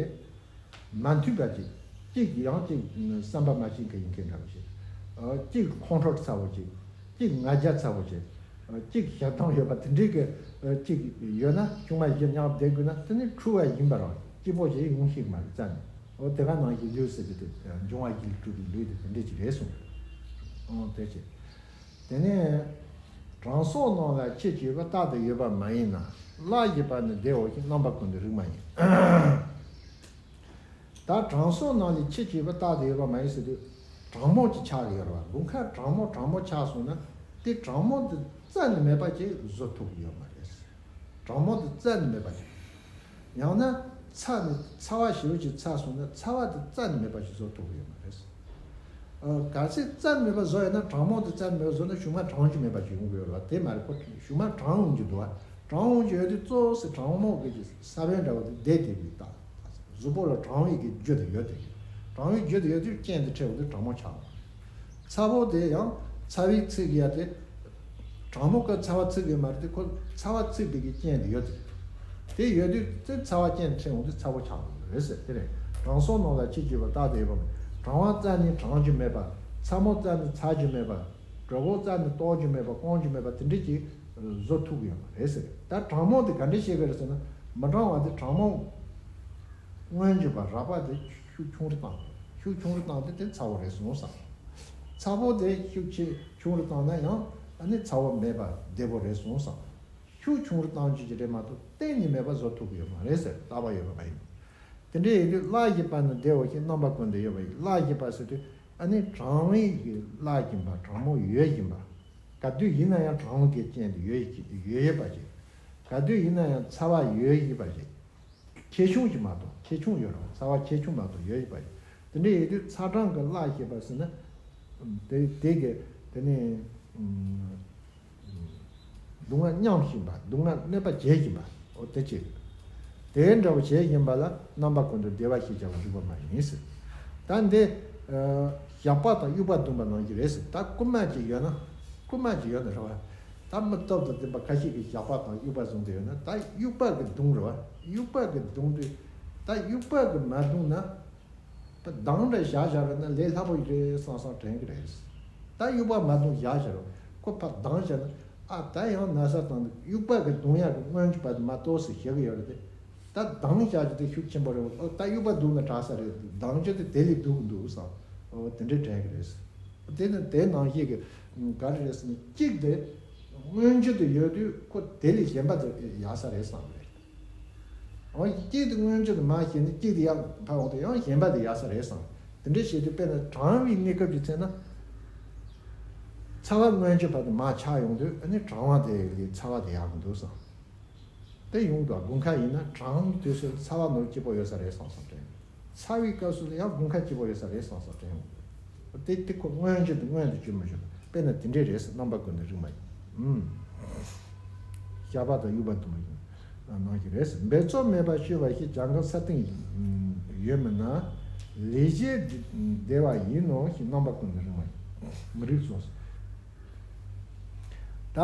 མ་མཐུན་པ་ཅིག་གཅིག་ཡང་གཅིག་བསམ་པ་མ་ཤེས་མཁན་ཡིན་མཁན་འདྲ་བོ་ཞིག་གཅིག་ཁོང་ཁྲོ་ཚ་བོ་ཅིག་གཅིག་ང་རྒྱལ་ཚ་བོ་ཅིག་གཅིག་ཞེ་སྡང་ཡོད་པ་དེ་འདྲའི་གི་གཅིག་ཡོད་ན། ཆུང་མ་བཞི་མཉམ་བསྡད་དགོས་ན་དེ་ནི་འཁྲུག་པ་ཡིན་པ་རང་སྐྱིད་པོ་ཞིག་ཡོང་ཤེས་མ་རེད། རྩ་ནས། འོ་དེ་ག་ནང་བཞིན་ལུས་ཟེར་རྒྱུ་དེ་འབྱུང་བ་བཞི་ལས་གྲུབ་པའི་ལུས་དེ་དེ་འདྲས་ཅིག་རེད་གསུངས། འོ་དེ་ཅི། དེ་ནས་དྲང་སྲོང་རྣམས་ལ་ཁྱི་སྐྱེས་པ་རྟག་ཏུ་ཡོད་པ་མ་ཡིན་ན། གླགས་ཞེས་པ་ནི་བདེའོ་ཞེས་རྣམ་པ་ཀུན་ཏུ་རིགས་མ་ཡིན། ད་དྲང་སྲོང་རྣམས་ལ་ཁྱི་སྐྱེས་པ་རྟག་ཏུ་ཡོད་པ་མ་ཡིན་ཟེར་དུས། དྲང་མོ་ཅིག་ཆགས་ཀྱི་ཡོད་རེད་བ། དགུན་ཁ་དྲང་མོ་དྲང་མོ་ཆགས་སོང་ན། དེ་དྲང་མོ་དེ་རྩ་ནས་མེད་པ་ཅིག་བཟོ་ཐུབ་ཀྱི་ཡོད་མ་རེད། དྲང་མོ་དེ་རྩ་ནས་མེད་པ་ཅིག་ཡང་ན་ཚ་ནི་ཚ་བ་ཞེ་པོ་ཅིག་ཚ་སོང་ན་ཚ་བ་དེ་རྩ་ནས་མེད་པ་ཞིག་བཟོ་ཐུབ་ཀྱི་ཡོད་མ་རེད། ཨ། གལ་སྲིད་རྩ་ནས་མེད་པ་བཟོ་ཡོད་ན། དྲང་མོ་དེ་རྩ་ནས་མེད་པ་བཟོ་ན་གཞུག་མ་དྲང་རྒྱུ་མེད་པ་ཞིག་ཡོང་གི་ཡོད་རེད་བ། དེ་མ་རེད། ཁོ་གཞུག་མ་དྲང་འོང་རྒྱུ་འདུག་བ། དྲང་འོང་རྒྱུ་ཡོད་དུས་གཙོ་བོ་ཟེར་དྲང་མོ་གི་ས་བོན་འདྲ་བོ་དེ་བསྡད་དེ་གི་རྟགས། གཟུགས་པོ་ལ་དྲང་བའི་གི་རྒྱུ་དེ་ཡོད་དེ། དྲང་བའི་རྒྱུ་དེ་ཡོད་དུས་རྐྱེན་དེ་འཕྲད་འོང་དུས་དྲང་མོ་ཆགས་འོང་། ཚ་བོ་དེ་ཡང་ཚ་བའི་ཚིག་ཡ་དེ། དྲང་མོ་ཀ་ཚ་བ་ཚིག་གི་མ་རེད་དེ། ཁོ་ཚ་བ་ཚིག་པའི་གི་རྐྱེན་དེ་ཡོད་དེ། དེ་ཡོད་དུས་དེ་ཚ་བ་རྐྱེན་འཕྲད་འོང་དུས་ཚ་བོ་ཆགས་འོང་རེད་ཟེར། དེ་རེད། དྲང་སྲོང་རྣམས་ལ་ཁྱི་སྐྱེས་པ་རྟག་ཏུ་ཡོད་པ་མེད། དྲང་བ་རྩ་ནས་དྲང་རྒྱུ་མེད་པ། ཚ་མོ་རྩ་ནས་ཚ་རྒྱུ་མེད་པ། དྲོ་པོ་རྩ་ནས་ལྟོགས་རྒྱུ་མེད་པ། སྐོམ་རྒྱུ་མེད་པ་དེ་འདྲས་ཀྱི་བཟོ་ཐུབ་ཀྱི་ཡོད་མ་རེད་ཟེར། ད་དྲང་མོ་དེ་ག་འདྲས་བཤད་ཀྱི་རེད་ཟེར་ན། མི་དྲང་བ་དེ་དྲང་མོ་སྔོན་འཇུག་པ་རགས་པ་དེ་ཤུགས་ཆུང་རུ་བཏང་། ཤུགས་ཆུང་རུ་བཏང་སྟེ་དེ་ཚ་བོ་རེད་གསུངས་སམ། ཚ་ ཚ་པོ་དེ་ཤུགས་ཆེ་ཆུང་རུ་བཏང་ན་ཡང་ཨ་ནི་ཚ་པོ་མེད་པ་བདེ་པོ་རེད་གསུངས་སམ། ཤུགས་ཆུང་རུ་བཏང་རྒྱུ་ཅིག་རེད་མ་གཏོགས་གཏན་ནས་མེད་པ་བཟོ་ཐུབ་ཀྱི་ཡོད་མ་རེད་ཟེར། རྟག་པ་ཡོད་པ་མ་ཡིན། དེ་འདྲ་ཡིན་དུས་བརླག་བཞིན་པ་ནི་བདེ་བ་ཞིག་རྣམ་པ་ཀུན་ཏུ་ཡོད་པ་ཡིན། བརླག་བཞིན་པ་ཟེར་དུས་ཨ་ནི་གྲང་བའི་གི་བརླག་བཞིན་པ། གྲང་མོ་ཡོད་བཞིན་པ། ག་དུས་ཡིན་ན་ཡང་གྲང་བ་གི་རྐྱེན་དུ་ཡོད་ཡོད་ཡོད་པ་ཞིག་ག་དུས་ཡིན་ན་ཡང་ཚ་བ་ཡོད་བཞིན་པ་ཞིག་ཆེ་ཆུང་གི་མ་གཏོགས། ཆེ་ཆུང་ཡོད་རུང་ཚ་བ་ཆེ་ཆུང་མ་གཏོགས་ཡོད་ཡོད་པ་ཞིག་དེ་འདྲ་ཡིན་དུས་ཚ་གྲང་གི་བརླག་ཞེས་པ་ཟེར་ན། དེ་དེ་གི་དེ་ནི་སྡུག་བསྔལ་མཉམ་བཞིན་པ། སྡུག་བསྔལ་གནོད་པ་བྱེད་བཞིན་པ། འོ་དེ་གཅིག་དེ་འདྲ་བོ་བྱེད་བཞིན་པ་ལ་རྣམ་པ་ཀུན་ཏུ་བདེ་བ་ཞེས་བྱ་བ་རིགས་པ་མ་ཡིན་ཟེར། ད་འདི་ཨ་ཞགས་པ་དང་དབྱུག་པ་བརྡུངས་པ་ནང་བཞིན་རེད་ཟེར། ད་རྐུན་མ་ཅིག་ཡོད་ན། རྐུན་མ་ཅིག་ཡོད་ན་རེད་བ། ད་མི་སྟོབས་དང་ལྡན་པ་ཁ་ཤས་ཀྱིས་ཞགས་པ་དང་དབྱུག་པ་བཟུང་སྟེ་ཡོད་ན། ད་དབྱུག་པ་གིས་བརྡུངས་རེད་བ། དབྱུག་པ་གིས་བརྡུངས་དུས་ད་དབྱུག་པ་གིས་མ་བརྡུངས་ན། ད་གདང་འདྲ་བཞག་བཞག་རེད་ན་ལས་སླ་པོ་རེད་བསམ་བསམ་དྲན་གྱི་རེད། ད་དབྱུག་པ་མ་བརྡུངས་བཞག་བཞག་རེད། ཁོ་ཕར་གདང་བཞག་ན། ཨ་ད་ཡང་ན་ཚ་བཏང་འདུག་དབྱུག་པ་གིས་བརྡུངས་ཡག་གི་སྔོན་གྱི་བར་དུ་མ་གཏོགས་ཟེར་བཤད་གི་ཡོད་རེད་དེ། ད་གདང་བཞག་རྒྱུ་དེ་ཤུགས་ཆེན་པོ་རེད། ཨོ་ད་དབྱུག་པ་བརྡུངས་ན་དྲག་ས་རེད། གདང་རྒྱུ་དེ་དེ་ལས་སྡུག་གི་འདུག་བསམ། ཨོ་དེ་འདྲའི་དྲན་གི་རེད། དེ་ནི་དེ་ནང་བཞིན་གི་ག་རེ་རེད་ཟེར་ན། གཅིག་དེ་སྔོན་རྒྱུ་དེ་ཡོད་དུས་ཁོ་དེ་ལས་གཞན་པ་དེ་ཡག་ས་རེད་བསམ་གི་རེད། འོ་གཅིག་དེ་སྔོན་རྒྱུ་དེ་མར་བཤད་ནས་གཅིག་དེ་ཡར་ཕར་འོང་དུས་ཡང་གཞན་པ་དེ་ཡག་ས་རེད་བསམ། དེ་འདྲའི་བཤད་དུས་དཔེར་ན་གྲང་བའི་གནས་སྐབས་ཀྱི་ཚེ་ན། ཚ་བ་སྔོན་རྒྱུ་བར་དུ་མར་ཆགས་ཡོང་དུས་ཨ་ནི་གྲང་བ་དེ་ལས་ཚ་བ་དེ་ཡག་གི་འདུག་བསམ། དེ་ཡོང་དུས་དགུན་ཁ་ཡིན་ན་གྲང་དུས་ཚོད་ཚ་བ་ནོར་སྐྱིད་པོ་ཡོད་ས་རེད་བསམ་བསམ་དྲན། ཚ་བའི་སྐབས་སུ་ཡང་དགུན་ཁ་སྐྱིད་པོ་ཡོད་ས་རེད་བསམ་བསམ་དྲན་ཡོང་དུས། དེ་དེ་ཁོ་སྔོན་རྒྱུ་དེ་སྔོན་དུ་བྱུང་མ་བྱུང་། དཔེར་ན་དེ་འདྲས་རེད་ཟེར། རྣམ་པ་ཀུན་ཏུ་རིག་མ་ཡིན། ཨུམ། ཞགས་པ་དང་དབྱུག་པ་བརྡུངས་པ་ཡིན། ནང་བཞིན་རེད་ཟེར། འབད་རྩོལ་མེད་པར་སྤྱོད་པ་ཞིག་གྱང་ཁ་ས་སྟེང་ཡོད་མིན་ན། ལས་བྱེད་བདེ་བ་ཡིན་ནོ་ཞེས་རྣམ་པ་ཀུན་ཏུ་རིག་མ་ཡིན། མི་རིགས་སོ། ད་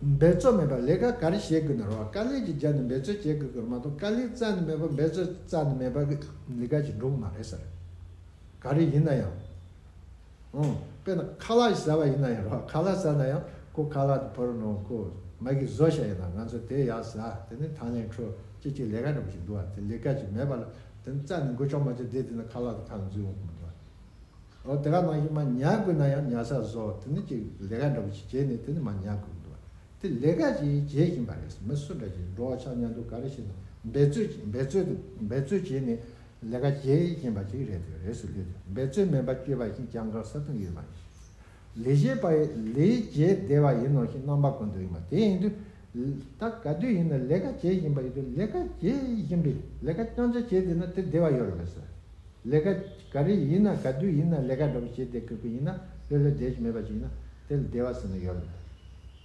འབད་རྩོལ་མེད་པ་ལས་ཀ་ག་རེ་བྱེད་དགོས་ན་རེད་བ། དཀའ་ལས་ཀྱི་རྒྱབ་ནས་འབད་རྩོལ་བྱེད་དགོས་ཀྱི་རེད་མ་གཏོགས། དཀའ་ལས་རྩ་ནས་མེད་པ། འབད་རྩོལ་རྩ་ནས་མེད་པ་གི་ལས་ཀ་ཅིག་འགྲུབ་མ་རེད་ཟེར། ག་རེ་ཡིན་ན་ཡང་། ཨང་། དཔེར་ན་ཁ་ལག་ཟ་བ་ཡིན་ན་ཡང་རེད་བ། ཁ་ལག་ཟ་ན་ཡང་ཁོ་ཁ་ལག་དེ་ཕར་ནང་ཁོ་མ་གི་བཟོ་བྱ་ཡིན་ན་ང་ཚོ་དེ་ཡར་ཟ། དེ་ནས་ཐང་ལེན་འཕྲོ་ཅིག་ཅིག་ལས་ཀ་འདྲ་པོ་ཞིག་འདུག་བ། དེ་ལས་ཀ་ཅིག་མེད་པ་ལ་དེ་ནས་རྩ་ནས་མགོ་ལྕོག་མ་ཅིག་བསྡད་དེ་ན་ཁ་ལག་དེ་ཁ་ལ་འཛུལ་འོང་གི་མི་འདུག་བ། འོ་དེ་ག་ནང་བཞིན་མར་ཉལ་དགོས་ན་ཡང་ཉལ་ས་བཟོ། དེ་ནས་ཅིག་ལས་ཀ་འདྲ་པོ་ཞིག་བྱས་ནས་དེ་ནས་མར་ཉལ་དགོས་འདུག་བ། དེ་ལས་ཀ་ཅིག་བྱེད་བཞིན་པ་རེད། མི་སུ་འདྲ་ཞིག་འགྲོ་བ་ཆ་མཉམ་དུ་ག་རེ་བྱེད་ན་འབད་རྩོལ་གྱིས་འབད་རྩོལ་དུ་འབད་རྩོལ་བྱས་ནས་ལས་ཀ་བྱེད་བཞིན་པ་ཅིག་རེད། དེ་རེད་ཟེར་ལས་དུས་འབད་རྩོལ་མེད་པར་སྤྱོད་པ་ཞིག་གྱང་ཁ་ས་སྟེང་ཡོད་མ་ཡིན། ལས་བྱེད་པ་ཡི་ལས་བྱེད་བདེ་བ་ཡིན་ནོ་ཞེས་རྣམ་པ་ཀུན་ཏུ་རིག་མ། དེ་ཡིན་དུས་ད་ག་དུས་ཡིན་ན་ལས་ཀ་བྱེད་བཞིན་པ་ཡིན་དུས་ལས་ཀ་བྱེད་བཞིན་པའི་ལས་ཀ་རྐྱང་རྐྱང་བྱེད་བསྡད་ན་དེ་བདེ་བ་ཡོད་རེད་པས་ཟེར། ལས་ཀ་ག་རེ་ཡིན་ན་ག་དུས་ཡིན་ན་ལས་ཀ་འདྲ་པོ་བྱེད་བསྡད་དགོས་པ་ཡིན་ན། ལྷོད་ལྷོད་བསྡད་ཀྱི་མེད་པ་ཅིག་ཡིན་ན་དེ་ལ་བདེ་བ་ཟེར་ན་ཡོད་རེད།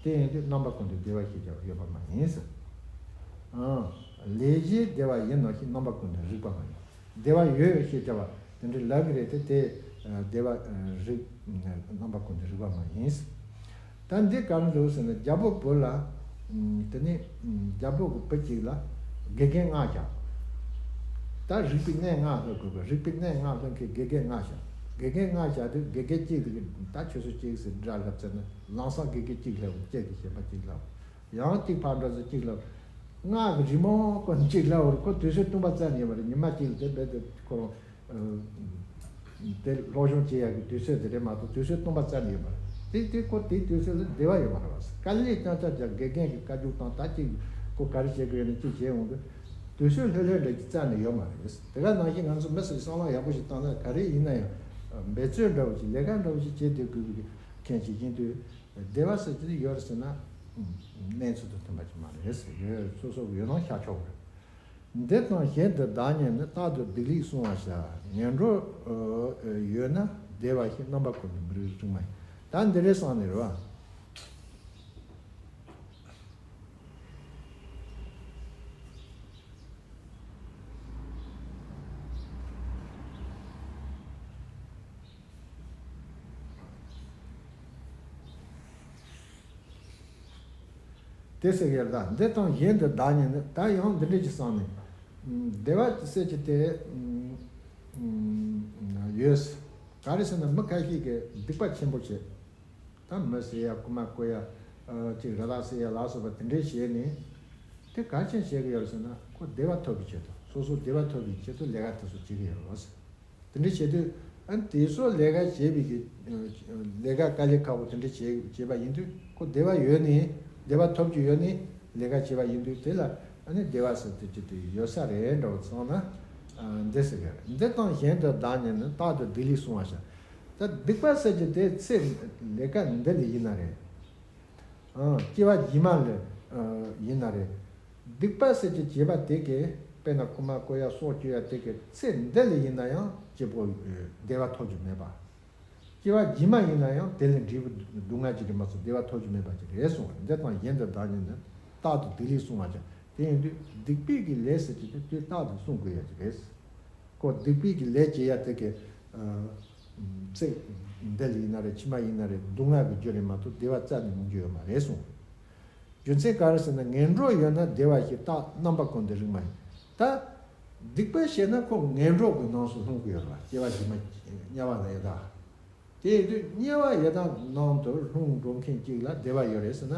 དེ་ཡིན་དུས་རྣམ་པ་ཀུན་ཏུ་བདེ་བ་ཞེས་བྱ་བ་ཡོད་པ་མ་ཡིན་ཟེར། ཨང་། ལས་བྱེད་བདེ་བ་ཡིན་ནོ་ཞེས་རྣམ་པ་ཀུན་ཏུ་རིག་པ་མ་ཡིན། བདེ་བ་ཡོད་ཞེས་བྱ་བ་དེ་འདྲའི་ལབ་ཀྱི་རེད་དེ། དེ་བདེ་བ་རིག་རྣམ་པ་ཀུན་ཏུ་རིག་པ་མ་ཡིན། ད་འདི་ག་རེ་འདུག་ཟེར་ན་རྒྱལ་པོ་བོད་ལ་དེ་ནི་རྒྱལ་པོ་གི་བུ་གཅིག་ལ་དགེ་རྒན་ལྔ་བཞག་ད་རིག་པའི་གནས་ལྔ་སློབ་དགོས་པའི་རིག་པའི་གནས་ལྔ་སློབ་མཁན་དགེ་རྒན་ལྔ་བཞག་དགེ་རྒན་ལྔ་བཞག་དུས་དགེ་རྒན་གཅིག་གིས་ད་ཆུ་ཚོད་གཅིག་ཟེར་སྒྲ་ལབ་ཚར་ན་ལམ་སང་དགེ་རྒན་གཅིག་སླེབས། གཅིག་གིས་གཞན་པ་གཅིག་ལབ། ཡང་གཅིག་ཕར་འགྲོ་ཚེ་གཅིག་ལབ། ལྔ་གི་རི་མོ་ཁོ་གཅིག་ལབ་བར་ཁོ་དུས་ཚོད་སྟོང་པ་རྩ་ནས་ཡོད་མ་རེད། ཉི་མ་གཅིག་ལ་དེ་རྦད་དེ་ཁོ་རང་དེ་སློབ་སྦྱོང་བྱེད་ཡག་གི་དུས་ཚོད་དེ་རེད་མ་གཏོགས་དུས་ཚོད་སྟོང་པ་རྩ་ནས་ཡོད་མ་རེད། དེ་དེ་ཁོ་དེའི་དུས་ཚོད་ལ་བདེ་བ་ཡོད་མ་རེད་བ། དཀའ་ལས་རྐྱང་རྐྱང་རྒྱག་དགེ་རྒན་གྱི་བཀའ་བཀྱོན་བཏང་། ད་གཅིག་ཁོ་ག་རེ་བྱེད་དགོས་ཡོད་ན་གཅིག་བྱེད་འོང་དུས་དུས་ཚོད་ལྷོད་ལྷོད་འདྲ་གི་རྩ་ནས་ཡོད་མ་རེད། དེ་ག་ནང་བཞིན་ང་ཚོ་མི་སེར་བསམ་བློ་ཡག་པོ་ཞིག་བཏང་ན་ག་རེ་ཡིན་ན་ཡང་འབད་རྩོལ་འདྲ་བོ་ཞིག་ལས་ཀ་འདྲ་བོ་ཞིག་བྱེད་སྡོད་དགོས་ཀྱི་མཁན་ཞིག་ཡིན་དུས། བདེ་བ་ཟེར་གྱི་ཡོད་རེད་ཟེར་ན། གནས་ཚུལ་དང་མཐུན་པ་ཅིག་མ་རེད་ཟེར། ཡོད་སོ་སོ་གི་ཡོད་ནང་བཞག་ཆོག་གི་རེད། འདི་དང་གཞན་དུ་བདག་ཉིད་ནི་རྟག་ཏུ་སྡིག་ལས་བསྲུང་བར་བྱ། ངན་འགྲོར་ཡོད་ན་བདེ་བ་ཞིག་རྣམ་པ་ཀུན་ཏུ་མི་རིགས་རིག་མ་ཡིན། ད་འདི་རེད་བསམ་ནས་རེད་བ། དེ་ཟེར་གྱི་རེད། ད་འདི་དང་གཞན་དུ་བདག་ཉིད་ནི། ད་ཡང་འདི་འདྲ་ཅིག་བསམ་ནས། བདེ་བ་ཟེར་གྱི་དེ་ཡོད། ག་རེ་ཟེར་ན་མི་ཁ་ཤས་ཀྱིས་སྡིག་པ་ཆེན་པོ་བྱེད། ད་མི་བསད་ཡ། རྐུན་མ་རྐུ་ཡ། ཨ་ཅིག་ར་ལག་བསད་ཡ་ལ་སོགས་པ་དེ་འདྲས་བྱས་ནས། དེ་ག་རེ་བྱས་ནས་བྱེད་ཀྱི་ཡོད་རེད་ཟེར་ན་ཁོ་བདེ་བ་ཐོབ་པའི་ཆེད་དུ། སོ་སོ་བདེ་བ་ཐོབ་པའི་ཆེད་དུ་ལས་ཀ་དེ་ཚོ་བྱེད་ཀྱི་ཡོད་རེད། དེ་འདྲ་བྱེད་དུས་ ཨ་ནི་དེ་ཚོ་ལས་ཀ་བྱེད་པའི་གི་ལས་ཀ་དཀའ་ལས་ཁག་པོ་དེ་འདྲ་བྱེད་བྱེད་པ་ཡིན་དུས་ཁོ་བདེ་བ་ཡོད་ནི་བདེ་བ་ཐོབ་ཀྱི་ཡོད་ནི་ལས་ཀ་བྱེད་པ་ཡིན་དུས་དེ་ལ་ཨ་ནི་བདེ་བ་ཟེར་དུས་ཅི་དེ་ཡོད་ས་རེད་འདྲ་བོ་སོང་ན་འདི་ཟེར་གི་རེད། འདི་དང་གཞན་དུ་བདག་ཉིད་ནི་རྟག་ཏུ་སྡིག་ལས་བསྲུང་བར་བྱ། ད་སྡིག་པ་ཟེར་གྱི་དེ་ཚེ་ལས་ཀ་འདི་ལས་ཡིན་ན་རེད། སྐྱེ་བ་རྗེས་མ་ལ་ཡིན་ན་རེད། སྡིག་པ་ཟེར་གྱི་བྱེད་པ་དེ་གས་དཔེར་ན་རྐུ་མ་རྐུ་ཡ་སྲོག་གཅོད་ཡ་དེ་གས་ཚེ་འདི་ལ་ཡིན་ན་ཡང་སྐྱིད་པོ་བདེ་བ་ཐོབ་རྒྱུ་མེད་པ། སྐྱེ་བ་རྗེས་མ་ཡིན་ན་ཡང་དེ་ལས་འབྲས་བུ་སྡུག་བསྔལ་གྱི་རིམ་པ་ཚོ་བདེ་བ་ཐོབ་རྒྱུ་མེད་པ་ཅིག་རེད་གསུངས་པ་འདི་དང་གཞན་དུ་བདག་ཉིད་ནི་རྟག་ཏུ་སྡིག་ལས་བསྲུང་བར་བྱ། དེ་ཡིན་དུས་སྡིག་པའི་གི་ལས་ཟེར་གྱི་དེ་དུས་རྟག་ཏུ་བསྲུང་དགོས་ཡ་ཅིག་རེད། ཁོ་སྡིག་པའི་གི་ལས་བྱེད་ཡ་དེ་གི་ཚེ་འདི་ལ་ཡིན་ན་རེད་ཕྱི་མ་ཡིན་ན་རེད་སྡུག་བསྔལ་གྱི་རྒྱུ་རེད་མ་གཏོགས་བདེ་བ་རྩ་ནས་མི་འགྱུར་ཡོད་མ་རེད་གསུངས། རྒྱུ་མཚན་ག་རེ་ཟེར་ན་ངན་འགྲོར་ཡོད་ན་བདེ་བ་ཞིག་རྟག་རྣམ་པ་ཀུན་ཏུ་རིག་མ་ཡིན། ད་སྡིག་པ་བྱས་ན་ཁོ་ངན་འགྲོ་གི་ནང་སུ་ལྷུང་གི་ཡོད་རེད་བ། སྐྱེ་བ་རྗེས་མ་དམྱལ་བ་ལ་ཡོད་ད། དེ་ཡིན་དུས་དམྱལ་བ་ཡི་དྭགས་ནང་དུ་ལྷུང་འགྲོ་མཁན་གཅིག་ལ་བདེ་བ་ཡོད་རེད་ཟེར་ན།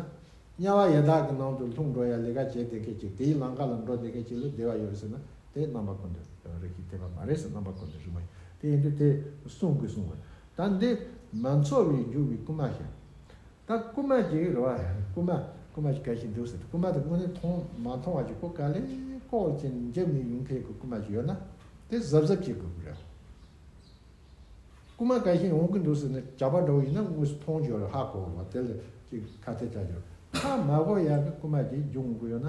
དམྱལ་བ་ཡི་དྭགས་ཀྱི་ནང་དུ་ལྷུང་འགྲོ་ཡ་ལས་ཀ་བྱེད་བསྡད་མཁན་གཅིག་དེའི་ལམ་ཁ་ལ་འགྲོ་བསྡད་མཁན་གཅིག་ལ་བདེ་བ་ཡོད་རེད་ཟེར་ན་དེ་རྣམ་པ་ཀུན་ཏུ་རིག་གི་དེ་བ་མ་རེད་ཟེར་རྣམ་པ་ཀུན་ཏུ་རིག་མ་ཡིན། དེ་ཡིན་དུས་དེ་གསུང་དགོས་གསུང་དགོས། ད་འདི་མ་འཚོ་བའི་འཇུག་པའི་རྐུ་མ་ཞིག་ད་རྐུ་མ་ཅིག་རེད་བ། རྐུ་མ་རྐུ་མ་ཅིག་ག་ཞིག་འདུག་ཟེར་རྐུ་མ་དེ་དངོས་གནས་མཐོང་མ་མཐོང་བ་ཅིག་ཁོ་ག་ལེ་ལྐོག་ཅིག་འཇིབ་ནས་ཡོང་མཁན་གྱི་རྐུ་མ་ཅིག་ཡོད་ན་དེ་གཟབ་གཟབ་བྱེད་དགོས་ཀྱི་རེད། རྐུ་མ་ག་ཞིག་འོང་གི་འདུག་ཟེར་ནས་ཇག་པ་འདྲ་བོ་ཡིན་ན་དངོས་སུ་མཐོང་རྒྱུ་རེད། ཧ་གོ་བ་དེ་ལ་ཅིག་ཁ་གཏད་བྱ་རྒྱུ་ཧ་མ་གོ་ཡག་གི་རྐུ་མ་ཅིག་འཇུག་འོང་གི་ཡོད་ན་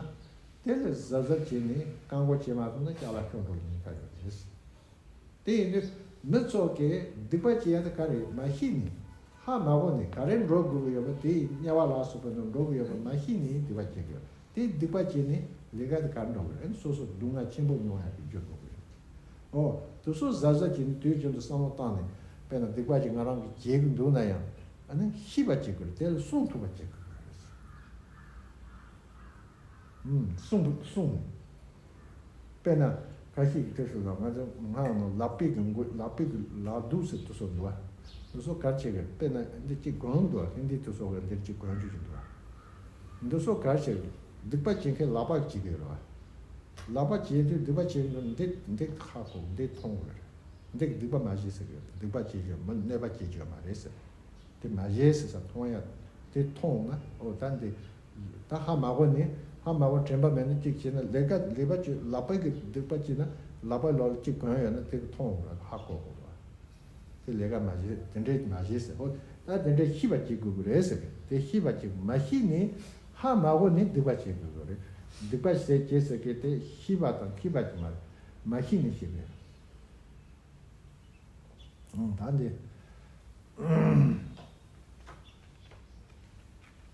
དེ་ལ་གཟབ་གཟབ་བྱས་ནས་བཀག་འགོག་བྱེད་མ་ཐུབ་ན་སྐྱག་ལ་ཤོར་འགྲོ་ལ་ཉེན་ཁ་ཡོད་རེད། དེ་ཡིན་དུས་མི་ཚོ་གིས་སྡིག་པ་བྱེད་ཡ་དེ་ག་རེ་མ་ཤེས་ནས་ཧ་མ་གོ་ནས་ག་རེ་འགྲོ་དགོས་ཀྱི་ཡོད་པ་དེའི་དམྱལ་བ་ལ་སོགས་པ་ནང་འགྲོ་གི་ཡོད་པ་མ་ཤེས་ནས་སྡིག་པ་བྱེད་ཀྱི་ཡོད། དེ་སྡིག་པ་བྱས་ནས་ལས་ཀ་དེ་ག་རེ་འགྲོ་གི་རེད། སོ་སོ་སྡུག་བསྔལ་ཆེན་པོ་མྱོང་ཡ་གི་རྒྱུ་འགྲོ་གི་རེད། ཨོ་དེ་ཚོ་གཟབ་གཟབ་བྱས་ནས་དུས་རྒྱུན་དུ་བསམ་བློ་བཏང་ནས་དཔེར་ན་སྡིག་པ་ཅིག་ང་རང་གིས་བྱེད་ཀྱི་འདུག་ན་ཡང་ཨ་ནི་ཤེས་པ་བྱེད་དགོས་རེད། དེ་ལ་བསྲུང་ཐུབ་པ་བྱེད་དགོས་རེད། ཨུམ། གསུངས་འདུག་གསུངས། དཔེར་ན་ཁ་ཤས་ཀྱི་དུས་སུ་ལ་ང་ཚོ་ང་ནང་ལག་པའི་གི་མགོ་ལག་པའི་གི་ལག་གདུབ་ཟེར་དུ་སོགས་འདུག་བ། དུ་སོགས་གར་བྱེད་གི་དཔེར་ན་འདི་གཅིག་གོན་འདུག་བ། ཧིན་དི་དུ་སོགས་གི་འདིར་གཅིག་གོན་རྒྱུ་ཞིག་འདུག་བ། འདི་སོགས་གར་བྱེད་གི་སྡིག་པ་བྱེད་མཁན་ལག་པ་གཅིག་གི་རེད་བ། ལག་པ་བྱེད་དུས་སྡིག་པ་བྱེད་གི་འདི་འདི་ཧ་གོ་འདི་མཐོང་གི་རེད། འདི་གི་སྡིག་པ་མ་བྱེད་ཟེར་གི་སྡིག་པ་བྱེད་རྒྱུ་མི་གནོད་པ་བྱེད་རྒྱུ་མ་རེད་ཟེར། དེ་མ་བྱེད་ཟེར་ས་མཐོང་ཡ། དེ་མཐོང་ན་ཨོ་ད་འདི། ད་ཧ་མ་གོ་ནི་ཧ་མ་གོ་དྲན་པ་མེད་ན་གཅིག་བྱས་ན་ལས་ཀ་ལས་པ་བྱེད་ལག་པ་གི་སྡིག་པ་བྱེད་ན་ལག་པ་ལོག་ལ་གཅིག་གོན་ཡོད་ན་དེ་གི་མཐོང་ར་ཧ་གོ་གོ་ར། དེ་ལས་ཀ་མ་བྱེད་དེ་འདྲས་མ་བྱེད་ཟེར་ཨོ་ད་དེ་འདྲས་ཤེས་པ་བྱེད་དགོས་ཀྱི་རེད་ཟེར་གི་དེ་ཤེས་པ་བྱེད་དགོས་མ་ཤེས་ནི་ཧ་མ་གོ་ནི་སྡིག་པ་བྱེད་དགོས་ཀྱི་རེད། སྡིག་པ་ཟེར་བྱེད་ཟེར་གི་དེ་ཤེས་པ་དང་མཁས་པ་གྱི་མ་རེད། མ་ཤེས་ནི་ཤེས་པས། ད་འདི།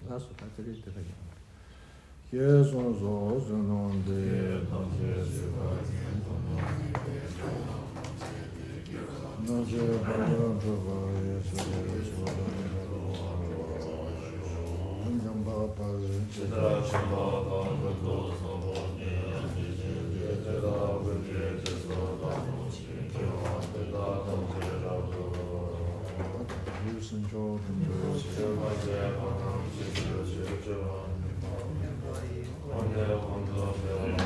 ལགས་སོ་ད་དེ་རེད་དེ་ལ་ཡང་། ཞེས་གསུངས་སོ། བསོད་ནམས་འདི་ཡིས་ཐམས་ཅད་གཟིགས་པ་ཉིད། ཐམས་ཅད་ཕ་རོལ་ཏུ་ཕྱིན་པ་ཡི་ཕྱིར་ཕྱོགས་བཅུ་ནས་འཇམ་དཔལ་དཔའ་བོས། ཇི་ལྟར་མཁྱེན་པ་དང་། ཀུན་ཏུ་བཟང་པོ་དེ་ཡང་དེ་བཞིན་ཏེ། དེ་དག་ཀུན་གྱི་རྗེས་སུ་བདག་སློབ་ཅིང་། མཁས་པ་དེ་དག་ཐམས་ཅད་རབ་ཏུ་བསྔོ། ཡུལ་སུ་མཆོག་ཏུ་འགྲོ་ཕྱིར། སྤྱོད་པ་སྤྱད་པ་དང་། སྤྱོད་ཕྱིར་སྤྱོད་པ་སྨོན་པ་སྨོན་པ་ཡིས། འོན་ཏེ་གོང་དུ་སྤེལ་བ་